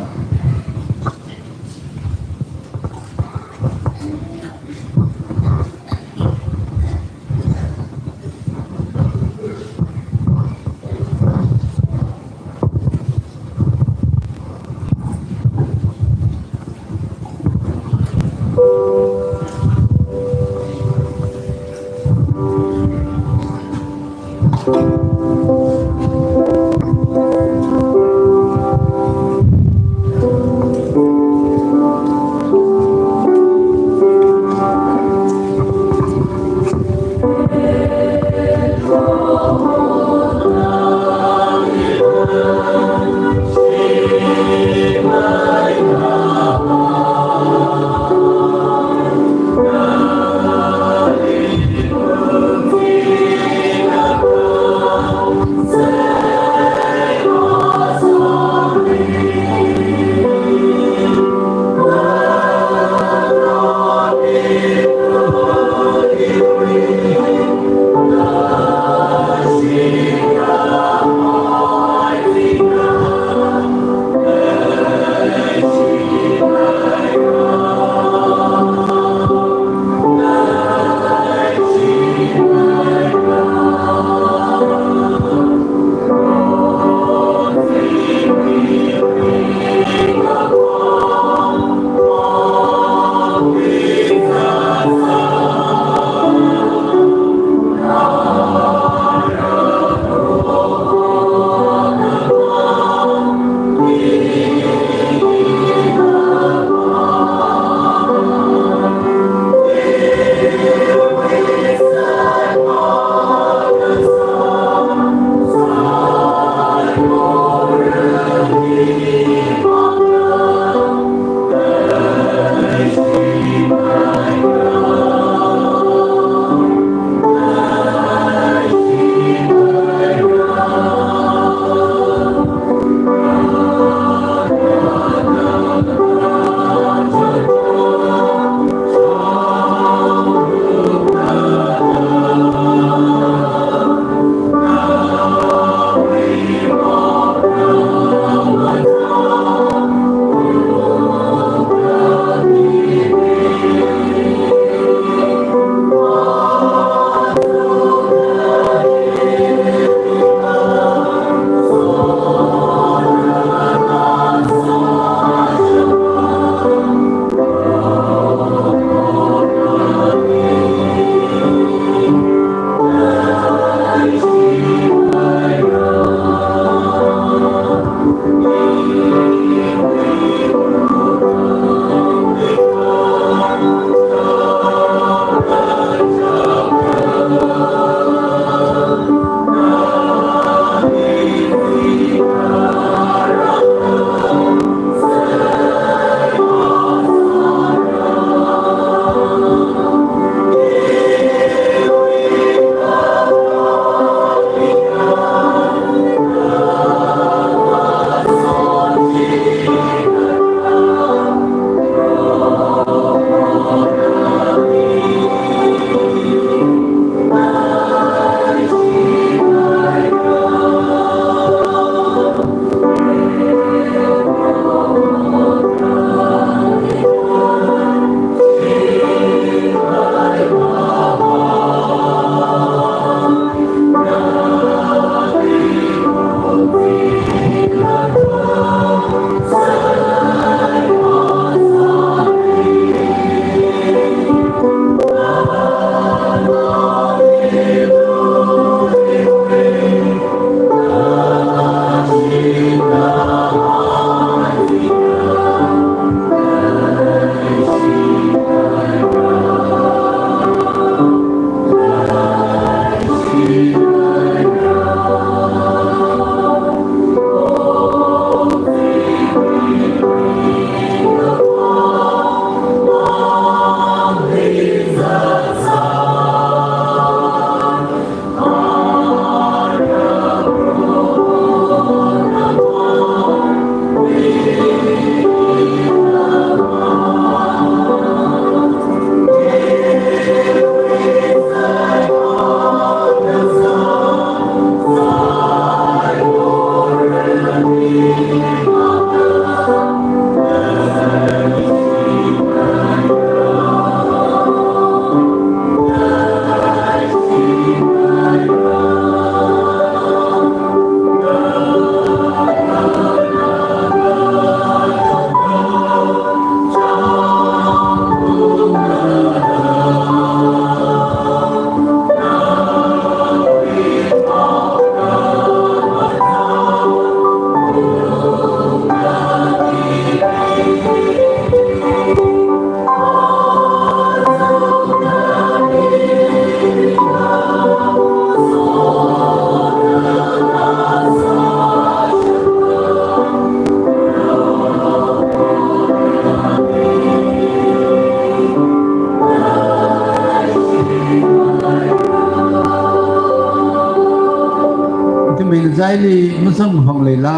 Aili masamphang leila.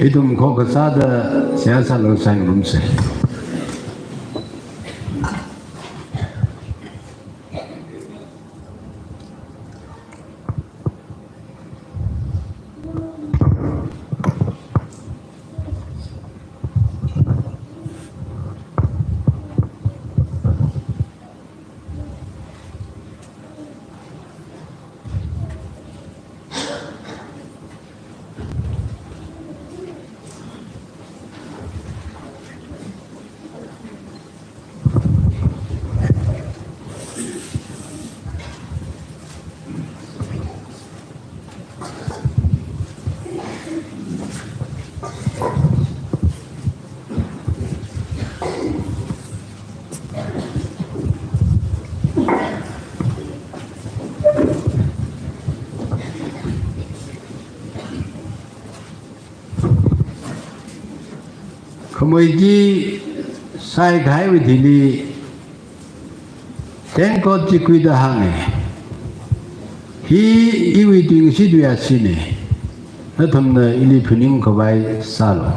Ithum khokha sāda seihā sālu, saingarumsa. Khamei chi saikahaiwui thili, tengkot chi khuida hānga. Hi iwui tuingashit tui ashina. Nathumna ili phaningkhavai sālu.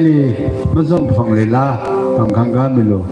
Ni mazang phang leila, pangkhang kamilu.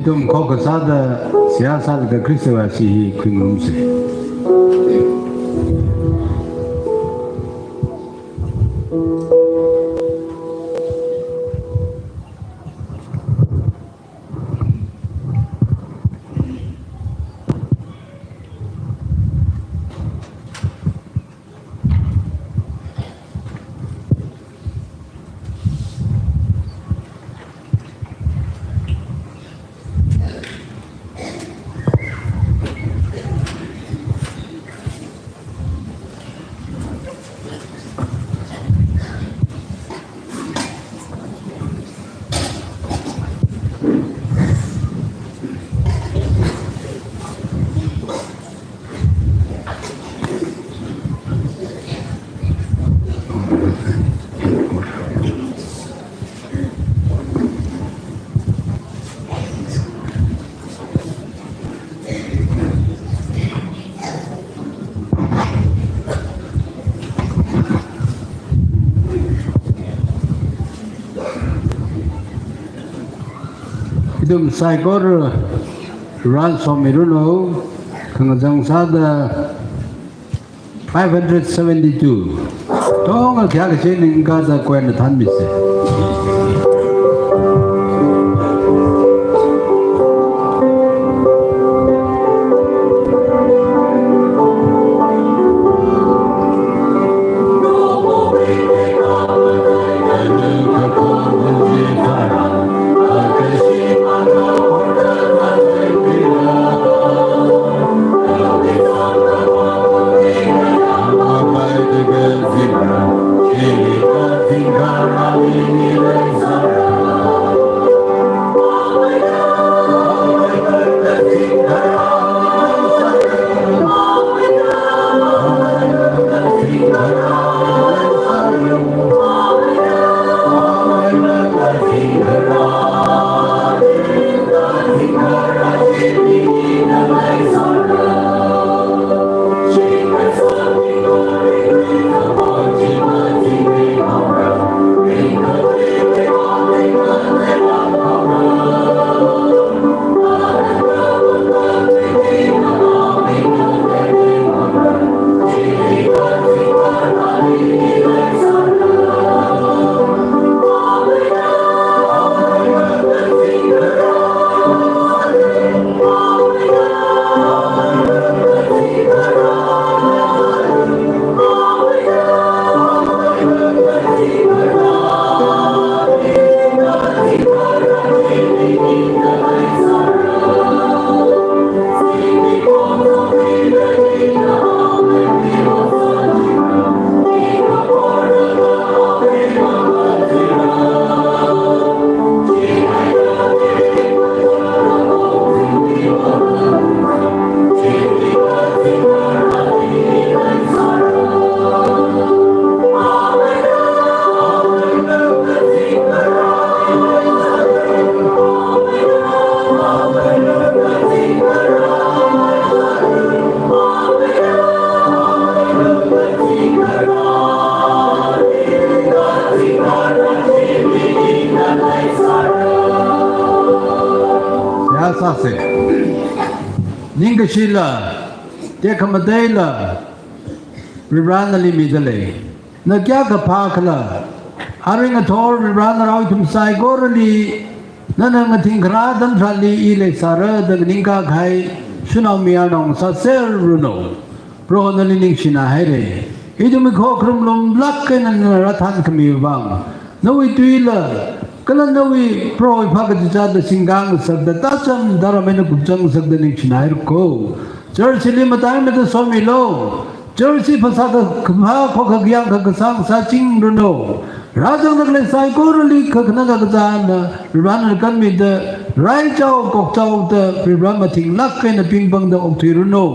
Ithum khokha sāda seihā sālaga Khristawui ashee hi khuingarumsa. Ithum saikora ran somiranu, khangazang sāda five hundred seventy-two. Tonga kya kachi ningkada kwena thanmisa. shila, tekhamataila, Varivarana nali midalei. Na kayākha phākhala? Arui ngathor Varivarana rao ithum saikorali, nana ngathing kharā atam tharanli i leisāra da nganingkā kahai shanao mayarnao sāserranu. Proho nali ningshina haira. Ithum mikho kharum lumlāk eina nana rāthānkhami vang, nawui tuila, kala nawui Prohowui phakachichāda singkā ngasakda, tācham tāram eina kupchang ngasakda ningshina haira ko. Church li mataimeida somilu. Church hi phasā kha, kaphā khokkha kayāng kha kasāng sāchingranu. Rāzangda khalei saikorali kakhanang kakazāna Varivarana kanmida, raichao kokchaoda Varivara mathinglāk eina pingpangda okthuiranu.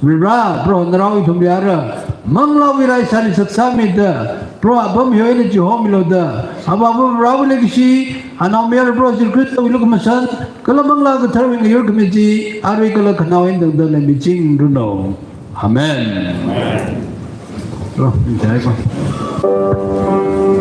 Varivara, Proho narao ithum yara, manglāwui rai sāli saksāmida, Proho apam hiwui eina chihomilu da, Avāva Varewui leikashi, Anaomayara Proho Jishu Khristawui lukhamashan, kala Manglā Katharawui ngayurkhami chi, arui kala khanaowa eina tangda leimichingranu. Amen. Amen. Proho, ningshai ko.